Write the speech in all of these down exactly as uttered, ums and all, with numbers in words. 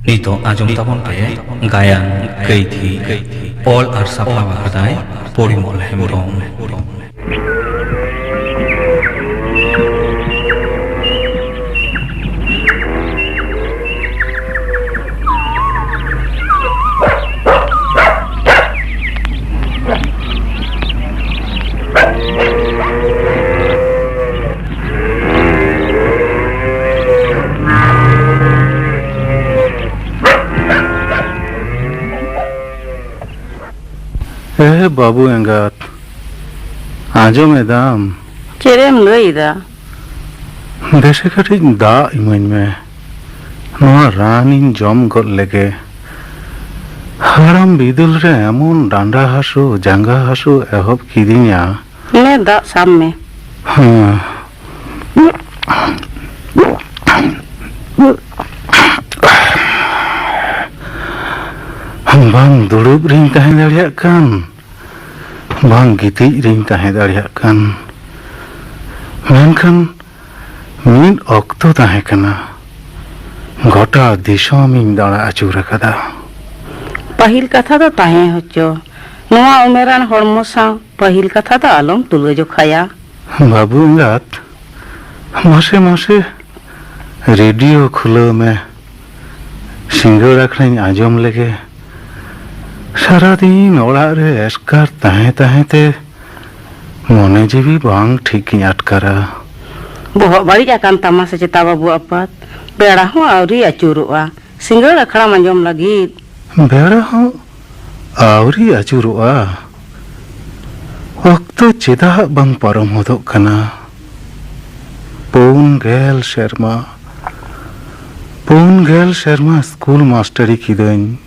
ᱱᱤᱛᱚᱜ ᱟᱸᱡᱚᱢ ᱛᱟᱵᱚᱱ ᱯᱮ ᱜᱟᱭᱟᱱ ᱠᱟᱹᱭᱛᱷᱤ᱾ ᱚᱞ ᱟᱨ ᱥᱟᱯᱲᱟᱣ ᱟᱠᱟᱫᱟᱭ ᱯᱚᱨᱤᱢᱚᱞ ᱦᱮᱢᱵᱨᱚᱢ᱾ ᱮ ᱵᱟᱹᱵᱩ ᱮᱸᱜᱟᱛ, ᱟᱸᱡᱚᱢ ᱮᱫᱟᱢ? ᱪᱮᱫ ᱮᱢ ᱞᱟᱹᱭ ᱮᱫᱟ? ᱫᱮᱥᱮ ᱠᱟᱹᱴᱤᱡ ᱫᱟᱜ ᱤᱢᱟᱹᱧ ᱢᱮ, ᱱᱚᱣᱟ ᱨᱟᱱᱤᱧ ᱡᱚᱢ ᱜᱚᱫ ᱞᱮᱜᱮ᱾ ᱦᱟᱲᱟᱢ ᱵᱤᱫᱟᱹᱞ ᱨᱮ ᱮᱢᱚᱱ ᱰᱟᱸᱰᱟ ᱦᱟᱹᱥᱩ, ᱡᱟᱸᱜᱟ ᱦᱟᱹᱥᱩ ᱮᱦᱚᱵ ᱠᱤᱫᱤᱧᱟ᱾ ᱱᱮ ᱫᱟᱜ ᱥᱟᱵ ᱢᱮ᱾ ᱦᱮᱸ᱾ ᱵᱟᱝ ᱫᱩᱲᱩᱵ ᱨᱤᱧ ᱛᱟᱦᱮᱸ ᱫᱟᱲᱮᱭᱟᱜ ᱠᱟᱱ, ᱵᱟᱝ ᱜᱤᱛᱤᱡ ᱨᱤᱧ ᱛᱟᱦᱮᱸ ᱫᱟᱲᱮᱭᱟᱜ ᱠᱟᱱ᱾ ᱢᱮᱱᱠᱷᱟᱱ ᱢᱤᱫ ᱚᱠᱛᱚ ᱛᱟᱦᱮᱸ ᱠᱟᱱᱟ, ᱜᱚᱴᱟ ᱫᱤᱥᱚᱢᱤᱧ ᱫᱟᱬᱟ ᱟᱹᱪᱩᱨ ᱟᱠᱟᱫᱟ᱾ ᱯᱟᱹᱦᱤᱞ ᱠᱟᱛᱷᱟ ᱫᱚ ᱛᱟᱦᱮᱸ ᱦᱚᱪᱚ, ᱱᱚᱣᱟ ᱩᱢᱮᱨᱟᱱ ᱦᱚᱲᱢᱚ ᱥᱟᱶ ᱯᱟᱹᱦᱤᱞ ᱠᱟᱛᱷᱟ ᱫᱚ ᱟᱞᱚᱢ ᱛᱩᱞᱟᱹ ᱡᱚᱠᱷᱟᱭᱟ᱾ ᱵᱟᱹᱵᱩ ᱮᱸᱜᱟᱛ, ᱢᱟᱥᱮ ᱢᱟᱥᱮ ᱨᱮᱰᱤᱭᱳ ᱠᱷᱩᱞᱟᱹᱣ ᱢᱮ᱾ ᱥᱤᱸᱜᱟᱹᱲ ᱟᱠᱷᱲᱟᱧ ᱟᱸᱡᱚᱢ ᱞᱮᱜᱮ᱾ ᱥᱟᱨᱟᱫᱤᱱ ᱚᱲᱟᱜ ᱨᱮ ᱮᱥᱠᱟᱨ ᱛᱟᱦᱮᱸ ᱛᱟᱦᱮᱸ ᱛᱮ ᱢᱚᱱᱮ ᱡᱤᱣᱤ ᱵᱟᱝ ᱴᱷᱤᱠ ᱤᱧ ᱟᱴᱠᱟᱨᱟ᱾ ᱵᱚᱦᱚᱜ ᱵᱟᱹᱲᱤᱡ ᱟᱠᱟᱱ ᱛᱟᱢᱟ ᱥᱮ ᱪᱮᱛᱟ ᱵᱟᱹᱵᱩ ᱟᱯᱟᱛ? ᱵᱮᱲᱟ ᱦᱚᱸ ᱟᱹᱣᱨᱤ ᱟᱹᱪᱩᱨᱚᱜᱼᱟ, ᱥᱤᱸᱜᱟᱹᱲ ᱟᱠᱷᱲᱟᱢ ᱟᱸᱡᱚᱢ ᱞᱟᱹᱜᱤᱫ᱾ ᱵᱮᱲᱟ ᱦᱚᱸ ᱟᱹᱣᱨᱤ ᱟᱹᱪᱩᱨᱚᱜᱼᱟ, ᱚᱠᱛᱚ ᱪᱮᱫᱟᱜ ᱵᱟᱝ ᱯᱟᱨᱚᱢ ᱦᱚᱫᱚᱜ ᱠᱟᱱᱟ? ᱯᱩᱱ ᱜᱮᱞ ᱥᱮᱨᱢᱟ, ᱯᱩᱱ ᱜᱮᱞ ᱥᱮᱨᱢᱟ ᱥᱠᱩᱞ ᱢᱟᱥᱴᱟᱨᱤ ᱠᱤᱫᱟᱹᱧ᱾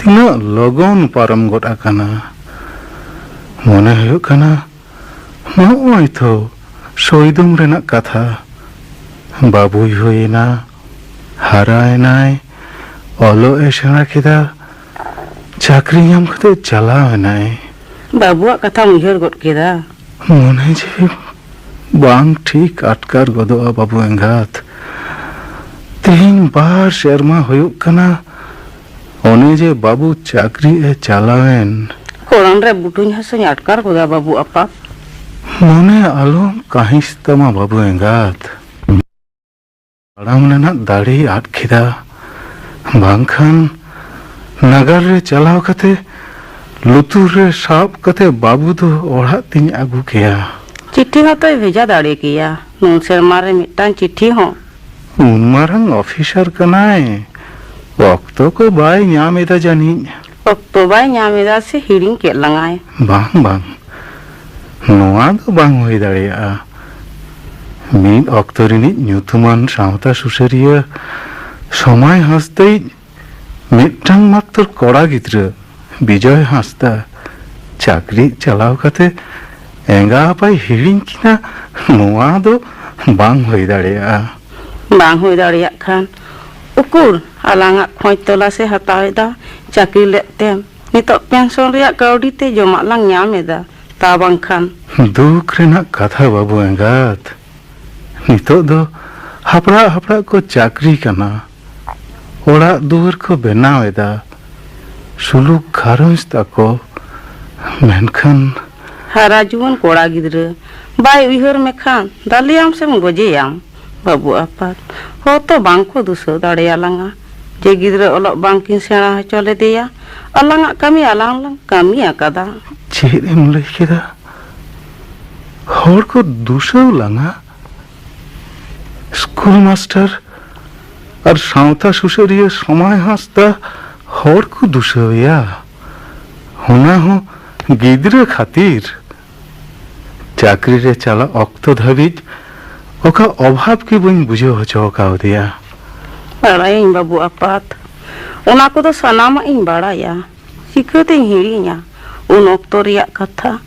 ᱛᱤᱱᱟᱹᱜ ᱞᱚᱜᱚᱱ ᱯᱟᱨᱚᱢ ᱜᱚᱫ ᱟᱠᱟᱱᱟ᱾ ᱢᱚᱱᱮ ᱦᱩᱭᱩᱜ ᱠᱟᱱᱟ, ᱱᱚᱜᱼᱚᱭ ᱛᱚ ᱥᱚᱭᱫᱚᱢ ᱨᱮᱱᱟᱜ ᱠᱟᱛᱷᱟ᱾ ᱵᱟᱹᱵᱩᱭ ᱦᱩᱭᱮᱱᱟ, ᱦᱟᱨᱟᱭᱮᱱᱟᱭ, ᱚᱞᱚᱜ ᱮ ᱥᱮᱬᱟ ᱠᱮᱫᱟ, ᱪᱟᱹᱠᱨᱤ ᱧᱟᱢ ᱠᱟᱛᱮ ᱪᱟᱞᱟᱣ ᱮᱱᱟᱭ᱾ ᱵᱟᱹᱵᱩᱣᱟᱜ ᱠᱟᱛᱷᱟᱢ ᱩᱭᱦᱟᱹᱨ ᱜᱚᱫ ᱠᱮᱫᱟ? ᱢᱚᱱᱮ ᱡᱤᱣᱤ ᱵᱟᱝ ᱴᱷᱤᱠ ᱟᱴᱠᱟᱨ ᱜᱚᱫᱚᱜᱼᱟ, ᱵᱟᱹᱵᱩ ᱮᱸᱜᱟᱛ᱾ ᱛᱮᱦᱮᱧ ᱵᱟᱨ ᱥᱮᱨᱢᱟ ᱦᱩᱭᱩᱜ ᱠᱟᱱᱟ, ᱚᱱᱮ ᱡᱮ ᱵᱟᱹᱵᱩ ᱪᱟᱹᱠᱨᱤ ᱮ ᱪᱟᱞᱟᱣᱮᱱ᱾ ᱠᱚᱲᱟᱢ ᱨᱮ ᱵᱩᱴᱩᱧ ᱦᱟᱹᱥᱩᱧ ᱟᱴᱠᱟᱨ ᱜᱚᱫᱟ, ᱵᱟᱹᱵᱩ ᱟᱯᱟᱛ᱾ ᱢᱚᱱᱮ ᱟᱞᱚᱢ ᱠᱟᱹᱦᱤᱥ ᱛᱟᱢᱟ, ᱵᱟᱹᱵᱩ ᱮᱸᱜᱟᱛ᱾ ᱛᱟᱲᱟᱢ ᱨᱮᱱᱟᱜ ᱫᱟᱲᱮᱭ ᱟᱫ ᱠᱮᱫᱟ, ᱵᱟᱝᱠᱷᱟᱱ ᱱᱟᱜᱟᱨ ᱨᱮ ᱪᱟᱞᱟᱣ ᱠᱟᱛᱮ ᱞᱩᱛᱩᱨ ᱨᱮ ᱥᱟᱵ ᱠᱟᱛᱮ ᱵᱟᱹᱵᱩ ᱫᱚ ᱚᱲᱟᱜ ᱛᱤᱧ ᱟᱹᱜᱩ ᱠᱮᱭᱟ᱾ ᱪᱤᱴᱷᱤ ᱦᱚᱸᱛᱚᱭ ᱵᱷᱮᱡᱟ ᱫᱟᱲᱮ ᱠᱮᱭᱟ, ᱱᱩᱱ ᱥᱮᱨᱢᱟ ᱨᱮ ᱢᱤᱫᱴᱟᱝ ᱪᱤᱴᱷᱤ ᱦᱚᱸ᱾ ᱩᱱ ᱢᱟᱨᱟᱝ ᱚᱯᱷᱤᱥᱟᱨ ᱠᱟᱱᱟᱭ, ᱚᱠᱛᱚ ᱠᱚ ᱵᱟᱭ ᱧᱟᱢ ᱮᱫᱟ ᱡᱟᱹᱱᱤᱡ᱾ ᱚᱠᱛᱚ ᱵᱟᱭ ᱧᱟᱢ ᱮᱫᱟ ᱥᱮ ᱦᱤᱲᱤᱧ ᱠᱮᱫ ᱞᱟᱝᱟᱭ? ᱵᱟᱝ, ᱵᱟᱝ, ᱱᱚᱣᱟ ᱫᱚ ᱵᱟᱝ ᱦᱩᱭ ᱫᱟᱲᱮᱭᱟᱜᱼᱟ᱾ ᱢᱤᱫ ᱚᱠᱛᱚ ᱨᱤᱱᱤᱡ ᱧᱩᱛᱩᱢᱟᱱ ᱥᱟᱶᱛᱟ ᱥᱩᱥᱟᱹᱨᱤᱭᱟᱹ ᱥᱚᱢᱟᱭ ᱦᱟᱸᱥᱫᱟᱭᱤᱡ ᱢᱤᱫᱴᱟᱝ ᱢᱟᱛᱨᱚ ᱠᱚᱲᱟ ᱜᱤᱫᱽᱨᱟᱹ ᱵᱤᱡᱚᱭ ᱦᱟᱸᱥᱫᱟ ᱪᱟᱹᱠᱨᱤ ᱪᱟᱞᱟᱣ ᱠᱟᱛᱮ ᱮᱸᱜᱟ ᱟᱯᱟᱭ ᱦᱤᱲᱤᱧ ᱠᱤᱱᱟ, ᱱᱚᱣᱟ ᱫᱚ ᱵᱟᱝ ᱦᱩᱭ ᱫᱟᱲᱮᱭᱟᱜᱼᱟ᱾ ᱵᱟᱝ ᱦᱩᱭ ᱫᱟᱲᱮᱭᱟᱜ ᱠᱷᱟᱱ, ᱩᱠᱩᱨ ᱟᱞᱟᱝᱟᱜ ᱠᱷᱚᱡᱽ ᱛᱚᱞᱟᱥ ᱮ ᱦᱟᱛᱟᱣ ᱮᱫᱟ? ᱪᱟᱹᱠᱨᱤ ᱞᱮᱫ ᱛᱮᱢ ᱱᱤᱛᱚᱜ ᱯᱮᱱᱥᱚᱱ ᱨᱮᱭᱟᱜ ᱠᱟᱹᱣᱰᱤ ᱛᱮ ᱡᱚᱢᱟᱜ ᱞᱟᱝ ᱧᱟᱢ ᱮᱫᱟ, ᱛᱟ ᱵᱟᱝᱠᱷᱟᱱ᱾ ᱫᱩᱠ ᱨᱮᱱᱟᱜ ᱠᱟᱛᱷᱟ, ᱵᱟᱹᱵᱩ ᱮᱸᱜᱟᱛ, ᱱᱤᱛᱚᱜ ᱫᱚ ᱦᱟᱯᱲᱟᱜ ᱦᱟᱯᱲᱟᱜ ᱠᱚ ᱪᱟᱹᱠᱨᱤ ᱠᱟᱱᱟ, ᱚᱲᱟᱜ ᱫᱩᱣᱟᱹᱨ ᱠᱚ ᱵᱮᱱᱟᱣ ᱮᱫᱟ, ᱥᱩᱞᱩᱠ ᱜᱷᱟᱨᱚᱸᱡᱽ ᱛᱟᱠᱚ, ᱢᱮᱱᱠᱷᱟᱱ᱾ ᱦᱟᱨᱟ ᱡᱩᱣᱟᱹᱱ ᱠᱚᱲᱟ ᱜᱤᱫᱽᱨᱟᱹ ᱵᱟᱭ ᱩᱭᱦᱟᱹᱨ ᱢᱮᱠᱷᱟᱱ ᱫᱟᱞᱮᱭᱟᱢ ᱥᱮᱢ ᱜᱚᱡᱮᱭᱟᱢ, ᱵᱟᱹᱵᱩ ᱟᱯᱟᱛ᱾ ᱦᱚᱲ ᱛᱚ ᱵᱟᱝ ᱠᱚ ᱫᱩᱥᱟᱹᱣ ᱫᱟᱲᱮᱭᱟᱞᱟᱝᱟ ᱡᱮ ᱜᱤᱫᱽᱨᱟᱹ ᱚᱞᱚᱜ ᱵᱟᱝ ᱠᱤᱱ ᱥᱮᱬᱟ ᱦᱚᱪᱚ ᱞᱮᱫᱮᱭᱟ᱾ ᱟᱞᱟᱝᱟᱜ ᱠᱟᱹᱢᱤ ᱟᱞᱟᱝ ᱞᱟᱝ ᱠᱟᱹᱢᱤ ᱟᱠᱟᱫᱟ᱾ ᱪᱮᱫ ᱮᱢ ᱞᱟᱹᱭ ᱠᱮᱫᱟ? ᱦᱚᱲ ᱠᱚ ᱫᱩᱥᱟᱹᱣ ᱞᱟᱝᱟ? ᱥᱠᱩᱞ ᱢᱟᱥᱴᱟᱨ ᱟᱨ ᱥᱟᱶᱛᱟ ᱥᱩᱥᱟᱹᱨᱤᱭᱟᱹ ᱥᱚᱢᱟᱭ ᱦᱟᱸᱥᱫᱟ ᱦᱚᱲ ᱠᱚ ᱫᱩᱥᱟᱹᱣᱮᱭᱟ, ᱚᱱᱟ ᱦᱚᱸ ᱜᱤᱫᱽᱨᱟᱹ ᱠᱷᱟᱹᱛᱤᱨ᱾ ᱪᱟᱹᱠᱨᱤ ᱨᱮ ᱪᱟᱞᱟᱜ ᱚᱠᱛᱚ ᱫᱷᱟᱹᱵᱤᱡ ᱚᱠᱟ ᱚᱵᱷᱟᱵᱽ ᱜᱮ ᱵᱟᱹᱧ ᱵᱩᱡᱷᱟᱹᱣ ᱦᱚᱪᱚ ᱠᱟᱣᱫᱮᱭᱟ᱾ ᱵᱟᱲᱟᱭᱟᱹᱧ ᱵᱟᱹᱵᱩ ᱟᱯᱟᱛ, ᱚᱱᱟ ᱠᱚᱫᱚ ᱥᱟᱱᱟᱢᱟᱜ ᱤᱧ ᱵᱟᱲᱟᱭᱟ᱾ ᱪᱤᱠᱟᱹᱛᱤᱧ ᱦᱤᱲᱤᱧᱟ ᱩᱱ ᱚᱠᱛᱚ ᱨᱮᱭᱟᱜ ᱠᱟᱛᱷᱟ?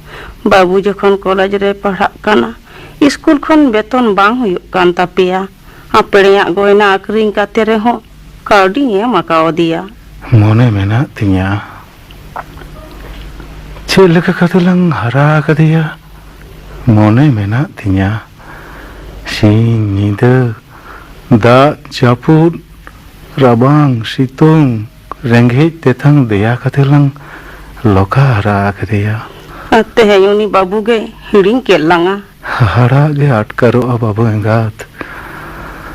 ᱵᱟᱹᱵᱩ ᱡᱚᱠᱷᱚᱱ ᱠᱚᱞᱮᱡᱽ ᱨᱮ ᱯᱟᱲᱦᱟᱜ ᱠᱟᱱᱟ, ᱤᱥᱠᱩᱞ ᱠᱷᱚᱱ ᱵᱮᱛᱚᱱ ᱵᱟᱝ ᱦᱩᱭᱩᱜ ᱠᱟᱱ ᱛᱟᱯᱮᱭᱟ᱾ ᱟᱯᱮᱲᱮᱭᱟᱜ ᱜᱚᱭᱱᱟ ᱟᱹᱠᱷᱨᱤᱧ ᱠᱟᱛᱮ ᱨᱮᱦᱚᱸ ᱠᱟᱹᱣᱰᱤᱧ ᱮᱢ ᱟᱠᱟᱣᱟᱫᱮᱭᱟ᱾ ᱢᱚᱱᱮ ᱢᱮᱱᱟᱜ ᱛᱤᱧᱟ, ᱪᱮᱫ ᱞᱮᱠᱟ ᱠᱟᱛᱮ ᱞᱟᱝ ᱦᱟᱨᱟ ᱟᱠᱟᱫᱮᱭᱟ᱾ ᱢᱚᱱᱮ ᱢᱮᱱᱟᱜ ᱛᱤᱧᱟ, ᱥᱤᱧ ᱧᱤᱫᱟᱹ ᱫᱟᱜ, ᱡᱟᱹᱯᱩᱫ, ᱨᱟᱵᱟᱝ, ᱥᱤᱛᱩᱝ, ᱨᱮᱸᱜᱮᱡ ᱛᱮᱛᱟᱝ ᱫᱮᱭᱟ ᱠᱟᱛᱮ ᱞᱟᱝ ᱞᱚᱠᱟ ᱦᱟᱨᱟ ᱟᱠᱟᱫᱮᱭᱟ᱾ ᱟᱨ ᱛᱮᱦᱮᱧ ᱩᱱᱤ ᱵᱟᱹᱵᱩ ᱜᱮ ᱦᱤᱲᱤᱧ ᱠᱮᱫ ᱞᱟᱝᱟ᱾ ᱦᱟᱦᱟᱲᱟᱜ ᱜᱮ ᱟᱴᱠᱟᱨᱚᱜᱼᱟ, ᱵᱟᱹᱵᱩ ᱮᱸᱜᱟᱛ᱾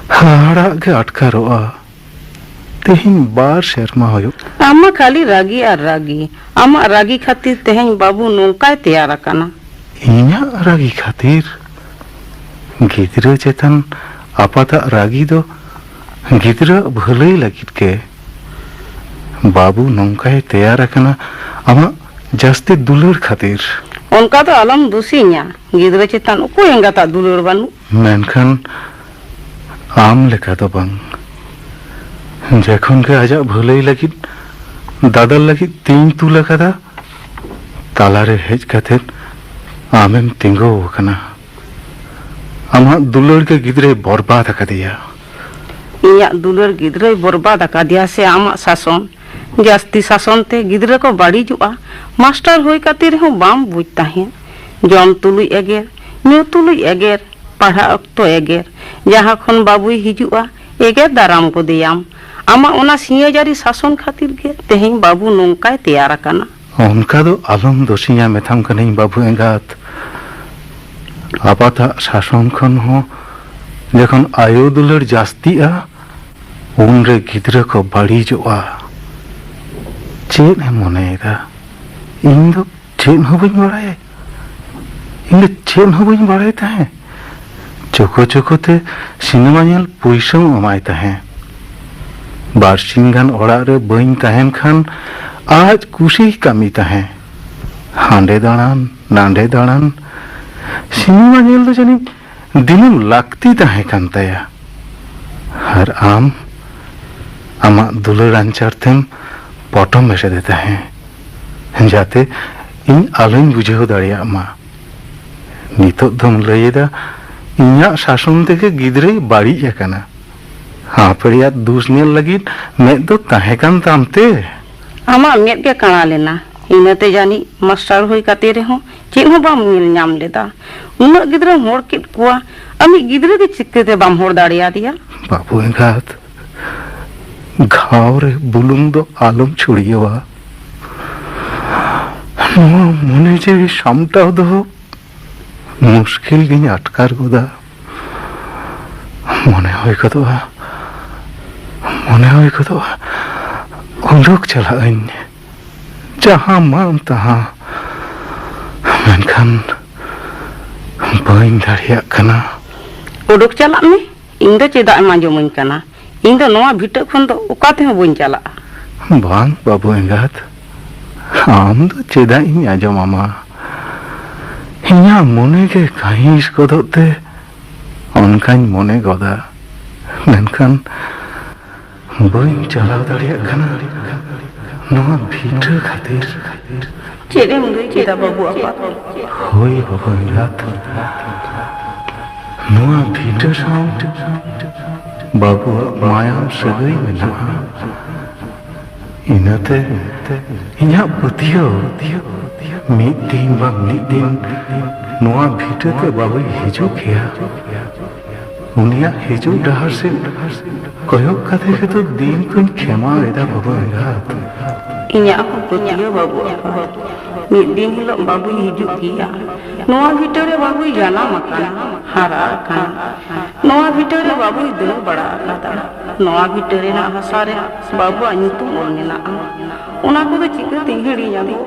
ᱦᱟᱦᱟᱲᱟᱜ ᱜᱮ ᱟᱴᱠᱟᱨᱚᱜᱼᱟ᱾ ᱛᱮᱦᱮᱧ ᱵᱟᱨ ᱥᱮᱨᱢᱟ ᱦᱩᱭᱩᱜ᱾ ᱟᱢ ᱢᱟ ᱠᱷᱟᱹᱞᱤ ᱨᱟᱹᱜᱤ ᱟᱨ ᱨᱟᱹᱜᱤ᱾ ᱟᱢᱟᱜ ᱨᱟᱹᱜᱤ ᱠᱷᱟᱹᱛᱤᱨ ᱛᱮᱦᱮᱧ ᱵᱟᱹᱵᱩ ᱱᱚᱝᱠᱟᱭ ᱛᱮᱭᱟᱨ ᱟᱠᱟᱱᱟ᱾ ᱤᱧᱟᱜ ᱨᱟᱹᱜᱤ ᱠᱷᱟᱹᱛᱤᱨ? ᱜᱤᱫᱽᱨᱟᱹ ᱪᱮᱛᱟᱱ ᱟᱯᱟᱛᱟᱜ ᱨᱟᱹᱜᱤ ᱫᱚ ᱜᱤᱫᱽᱨᱟᱹᱣᱟᱜ ᱵᱷᱟᱹᱞᱟᱹᱭ ᱞᱟᱹᱜᱤᱫ ᱜᱮ᱾ ᱵᱟᱹᱵᱩ ᱱᱚᱝᱠᱟᱭ ᱛᱮᱭᱟᱨ ᱟᱠᱟᱱᱟ ᱟᱢᱟᱜ ᱡᱟᱹᱥᱛᱤ ᱫᱩᱞᱟᱹᱲ ᱠᱷᱟᱹᱛᱤᱨ᱾ ᱚᱱᱠᱟ ᱫᱚ ᱟᱞᱚᱢ ᱫᱩᱥᱤᱧᱟ᱾ ᱜᱤᱫᱽᱨᱟᱹ ᱪᱮᱛᱟᱱ ᱚᱠᱚᱭ ᱮᱸᱜᱟᱛᱟᱜ ᱫᱩᱞᱟᱹᱲ ᱵᱟᱹᱱᱩᱜ? ᱢᱮᱱᱠᱷᱟᱱ ᱟᱢ ᱞᱮᱠᱟ ᱫᱚ ᱵᱟᱝ᱾ ᱡᱚᱠᱷᱚᱱ ᱜᱮ ᱟᱡᱟᱜ ᱵᱷᱟᱹᱞᱟᱹᱭ ᱞᱟᱹᱜᱤᱫ ᱫᱟᱫᱟᱞ ᱞᱟᱹᱜᱤᱫ ᱛᱤᱧ ᱛᱩᱞ ᱟᱠᱟᱫᱟ, ᱛᱟᱞᱟᱨᱮ ᱦᱮᱡ ᱠᱟᱛᱮ ᱟᱢᱮᱢ ᱛᱤᱸᱜᱩ ᱟᱠᱟᱱᱟ᱾ ᱟᱢᱟᱜ ᱫᱩᱞᱟᱹᱲ ᱜᱮ ᱜᱤᱫᱽᱨᱟᱹᱭ ᱵᱚᱨᱵᱟᱫ ᱟᱠᱟᱫᱮᱭᱟ᱾ ᱤᱧᱟᱜ ᱫᱩᱞᱟᱹᱲ ᱜᱤᱫᱽᱨᱟᱹᱭ ᱵᱚᱨᱵᱟᱫ ᱟᱠᱟᱫᱮᱭᱟ ᱥᱮ ᱟᱢᱟᱜ ᱥᱟᱥᱚᱱ? ᱡᱟᱹᱥᱛᱤ ᱥᱟᱥᱚᱱ ᱛᱮ ᱜᱤᱫᱽᱨᱟᱹ ᱠᱚ ᱵᱟᱹᱲᱤᱡᱚᱜᱼᱟ᱾ ᱢᱟᱥᱴᱟᱨ ᱦᱩᱭ ᱠᱟᱛᱮ ᱨᱮᱦᱚᱸ ᱵᱟᱢ ᱵᱩᱡᱽ ᱛᱟᱦᱮᱸᱫ᱾ ᱡᱚᱢ ᱛᱩᱞᱩᱡ ᱮᱜᱮᱨ, ᱧᱩ ᱛᱩᱞᱩᱡ ᱮᱜᱮᱨ, ᱯᱟᱲᱦᱟᱜ ᱚᱠᱛᱚ ᱮᱜᱮᱨ᱾ ᱡᱟᱦᱟᱸ ᱠᱷᱚᱱ ᱵᱟᱹᱵᱩᱭ ᱦᱤᱡᱩᱜᱼᱟ, ᱮᱜᱮᱨ ᱫᱟᱨᱟᱢ ᱜᱚᱫᱮᱭᱟᱢ᱾ ᱟᱢᱟᱜ ᱚᱱᱟ ᱥᱤᱧᱟᱹᱡᱟᱹᱨᱤ ᱥᱟᱥᱚᱱ ᱠᱷᱟᱹᱛᱤᱨ ᱜᱮ ᱛᱮᱦᱮᱧ ᱵᱟᱹᱵᱩ ᱱᱚᱝᱠᱟᱭ ᱛᱮᱭᱟᱨ ᱟᱠᱟᱱᱟ᱾ ᱚᱱᱠᱟ ᱫᱚ ᱟᱞᱚᱢ ᱫᱳᱥᱤᱧᱟ, ᱢᱮᱛᱟᱢ ᱠᱟᱹᱱᱟᱹᱧ ᱵᱟᱹᱵᱩ ᱮᱸᱜᱟᱛ᱾ ᱟᱯᱟᱛᱟᱜ ᱥᱟᱥᱚᱱ ᱠᱷᱚᱱ ᱦᱚᱸ ᱡᱚᱠᱷᱚᱱ ᱟᱭᱳ ᱫᱩᱞᱟᱹᱲ ᱡᱟᱹᱥᱛᱤᱜᱼᱟ, ᱩᱱᱨᱮ ᱜᱤᱫᱽᱨᱟᱹ ᱠᱚ ᱵᱟᱹᱲᱤᱡᱚᱜᱼᱟ᱾ ᱪᱮᱫ ᱮᱢ ᱢᱚᱱᱮᱭᱮᱫᱟ? ᱤᱧ ᱫᱚ ᱪᱮᱫ ᱦᱚᱸ ᱵᱟᱹᱧ ᱵᱟᱲᱟᱭᱟ᱾ ᱤᱧ ᱫᱚ ᱪᱮᱫ ᱦᱚᱸ ᱵᱟᱹᱧ ᱵᱟᱲᱟᱭ ᱛᱟᱦᱮᱸ᱾ ᱪᱳᱠᱳ ᱪᱳᱠᱳ ᱛᱮ ᱥᱤᱱᱮᱢᱟ ᱧᱮᱞ ᱯᱩᱭᱥᱟᱹᱢ ᱮᱢᱟᱭ ᱛᱟᱦᱮᱸ᱾ ᱵᱟᱨᱥᱤᱧ ᱜᱟᱱ ᱚᱲᱟᱜ ᱨᱮ ᱵᱟᱹᱧ ᱛᱟᱦᱮᱱ ᱠᱷᱟᱱ ᱟᱡ ᱠᱩᱥᱤᱭ ᱠᱟᱹᱢᱤ ᱛᱟᱦᱮᱸ᱾ ᱦᱟᱸᱰᱮ ᱫᱟᱬᱟᱱ, ᱱᱟᱸᱰᱮ ᱫᱟᱬᱟᱱ, ᱥᱤᱱᱮᱢᱟ ᱧᱮᱞ ᱫᱚ ᱡᱟᱹᱱᱤᱡ ᱫᱤᱱᱟᱹᱢ ᱞᱟᱹᱠᱛᱤ ᱛᱟᱦᱮᱸ ᱠᱟᱱ ᱛᱟᱭᱟ᱾ ᱟᱨ ᱟᱢ ᱟᱢᱟᱜ ᱫᱩᱞᱟᱹᱲ ᱟᱧᱪᱟᱨ ᱛᱮᱢ ᱯᱚᱴᱚᱢ ᱮᱥᱮᱫᱮ ᱛᱟᱦᱮᱸ, ᱡᱟᱛᱮ ᱤᱧ ᱟᱞᱚᱧ ᱵᱩᱡᱷᱟᱹᱣ ᱫᱟᱲᱮᱭᱟᱜ ᱢᱟ᱾ ᱱᱤᱛᱚᱜ ᱫᱚᱢ ᱞᱟᱹᱭ ᱮᱫᱟ ᱤᱧᱟᱜ ᱥᱟᱥᱚᱱ ᱛᱮᱜᱮ ᱜᱤᱫᱽᱨᱟᱹᱭ ᱵᱟᱹᱲᱤᱡ ᱟᱠᱟᱱᱟ᱾ ᱦᱟᱯᱲᱤᱭᱟᱜ ᱫᱩᱥ ᱧᱮᱞ ᱞᱟᱹᱜᱤᱫ ᱢᱮᱫ ᱫᱚ ᱛᱟᱦᱮᱸ ᱠᱟᱱ ᱛᱟᱢ ᱛᱮ? ᱟᱢᱟᱜ ᱢᱮᱫ ᱜᱮ ᱠᱟᱬᱟ ᱞᱮᱱᱟ, ᱤᱱᱟᱹᱛᱮ ᱡᱟᱹᱱᱤᱡ ᱢᱟᱥᱴᱟᱨ ᱦᱩᱭ ᱠᱟᱛᱮ ᱨᱮᱦᱚᱸ ᱪᱮᱫ ᱦᱚᱸ ᱵᱟᱢ ᱧᱮᱞ ᱧᱟᱢ ᱞᱮᱫᱟ᱾ ᱩᱱᱟᱹᱜ ᱜᱤᱫᱽᱨᱟᱹᱢ ᱦᱚᱲ ᱠᱮᱫ ᱠᱚᱣᱟ, ᱟᱢᱤᱡ ᱜᱤᱫᱽᱨᱟᱹ ᱜᱮ ᱪᱤᱠᱟᱹᱛᱮ ᱵᱟᱢ ᱦᱚᱲ ᱫᱟᱲᱮᱭᱟᱫᱮᱭᱟ? ᱵᱟᱹᱵᱩ ᱮᱸᱜᱟᱛ, ᱜᱷᱟᱣ ᱨᱮ ᱵᱩᱞᱩᱝ ᱫᱚ ᱟᱞᱚᱢ ᱪᱷᱩᱲᱭᱟᱹᱣᱟ᱾ ᱱᱚᱣᱟ ᱢᱚᱱᱮ ᱡᱤᱣᱤ ᱥᱟᱢᱴᱟᱣ ᱫᱚ ᱢᱩᱥᱠᱤᱞ ᱜᱤᱧ ᱟᱴᱠᱟᱨ ᱜᱚᱫᱟ᱾ ᱢᱚᱱᱮ ᱦᱩᱭ ᱜᱚᱫᱚᱜᱼᱟ, ᱢᱚᱱᱮ ᱦᱩᱭ ᱜᱚᱫᱚᱜᱼᱟ, ᱩᱰᱩᱠ ᱪᱟᱞᱟᱜ ᱟᱹᱧ, ᱡᱟᱦᱟᱸ ᱢᱟᱱ ᱛᱟᱦᱟᱸ, ᱢᱮᱱᱠᱷᱟᱱ ᱵᱟᱹᱧ ᱫᱟᱲᱮᱭᱟᱜ ᱠᱟᱱᱟ᱾ ᱩᱰᱩᱠ ᱪᱟᱞᱟᱜ ᱢᱮ, ᱤᱧ ᱫᱚ ᱪᱮᱫᱟᱜ ᱮᱢ ᱟᱸᱡᱚᱢᱟᱹᱧ ᱠᱟᱱᱟ? ᱤᱧ ᱫᱚ ᱱᱚᱣᱟ ᱵᱷᱤᱴᱟᱹ ᱠᱷᱚᱱ ᱫᱚ ᱚᱠᱟ ᱛᱮᱦᱚᱸ ᱵᱟᱹᱧ ᱪᱟᱞᱟᱜᱼᱟ᱾ ᱵᱟᱝ ᱵᱟᱹᱵᱩ ᱮᱸᱜᱟᱛ, ᱟᱢ ᱫᱚ ᱪᱮᱫᱟᱜ ᱤᱧ ᱟᱸᱡᱚᱢᱟᱢᱟ? ᱤᱧᱟᱹᱜ ᱢᱚᱱᱮ ᱜᱮ ᱠᱟᱹᱦᱤᱥ ᱜᱚᱫᱚᱜ ᱛᱮ ᱚᱱᱠᱟᱧ ᱢᱚᱱᱮ ᱜᱚᱫᱟ, ᱢᱮᱱᱠᱷᱟᱱ ᱵᱟᱹᱧ ᱪᱟᱞᱟᱣ ᱫᱟᱲᱮᱭᱟᱜ ᱠᱟᱱᱟ ᱱᱚᱣᱟ ᱵᱷᱤᱴᱟᱹ ᱠᱷᱟᱹᱛᱤᱨ᱾ ᱪᱮᱫ ᱮᱢ ᱞᱟᱹᱭ ᱠᱮᱫᱟ ᱵᱟᱹᱵᱩ ᱟᱯᱟᱛ? ᱦᱳᱭ ᱵᱟᱹᱵᱩ ᱮᱸᱜᱟᱛ, ᱱᱚᱣᱟ ᱵᱷᱤᱴᱟᱹ ᱥᱟᱶ ᱵᱟᱹᱵᱩᱣᱟᱜ ᱢᱟᱭᱟᱢ ᱥᱟᱹᱜᱟᱹᱭ ᱢᱮᱱᱟᱜᱼᱟ᱾ ᱤᱱᱟᱹᱛᱮ ᱤᱧᱟᱹᱜ ᱯᱟᱹᱛᱭᱟᱹᱣ, ᱢᱤᱫ ᱫᱤᱱ ᱵᱟᱝ ᱢᱤᱫ ᱫᱤᱱ ᱱᱚᱣᱟ ᱵᱷᱤᱴᱟᱹᱛᱮ ᱵᱟᱹᱵᱩᱭ ᱦᱤᱡᱩᱜ ᱜᱮᱭᱟ᱾ ᱩᱱᱤᱭᱟᱜ ᱦᱤᱡᱩᱜ ᱰᱟᱦᱟᱨ ᱥᱮᱫ ᱠᱚᱭᱚᱜ ᱠᱟᱛᱮ ᱜᱮᱛᱚ ᱫᱤᱱ ᱠᱚᱧ ᱠᱷᱮᱢᱟᱣ ᱮᱫᱟ ᱵᱟᱹᱵᱩ ᱮᱸᱜᱟᱛ᱾ ᱤᱧᱟᱹᱜ ᱦᱚᱸ ᱯᱟᱹᱛᱭᱟᱹᱣ ᱵᱟᱹᱵᱩ ᱟᱯᱟᱛ, ᱢᱤᱫ ᱫᱤᱱ ᱦᱤᱞᱳᱜ ᱵᱟᱹᱵᱩᱭ ᱦᱤᱡᱩᱜ ᱜᱮᱭᱟ᱾ ᱱᱚᱣᱟ ᱵᱷᱤᱴᱟᱹ ᱨᱮ ᱵᱟᱹᱵᱩᱭ ᱡᱟᱱᱟᱢ ᱟᱠᱟᱱᱟ, ᱦᱟᱨᱟ ᱟᱠᱟᱱᱟ᱾ ᱱᱚᱣᱟ ᱵᱷᱤᱴᱟᱹ ᱨᱮ ᱵᱟᱹᱵᱩᱭ ᱫᱟᱹᱲ ᱵᱟᱲᱟ ᱟᱠᱟᱫᱟ᱾ ᱱᱚᱣᱟ ᱵᱷᱤᱴᱟᱹ ᱨᱮᱱᱟᱜ ᱦᱟᱥᱟ ᱨᱮ ᱵᱟᱹᱵᱩᱣᱟᱜ ᱧᱩᱛᱩᱢ ᱚᱞ ᱢᱮᱱᱟᱜᱼᱟ᱾ ᱚᱱᱟ ᱠᱚᱫᱚ ᱪᱤᱠᱟᱹᱛᱤᱧ ᱦᱤᱲᱤᱧᱟ ᱜᱚ?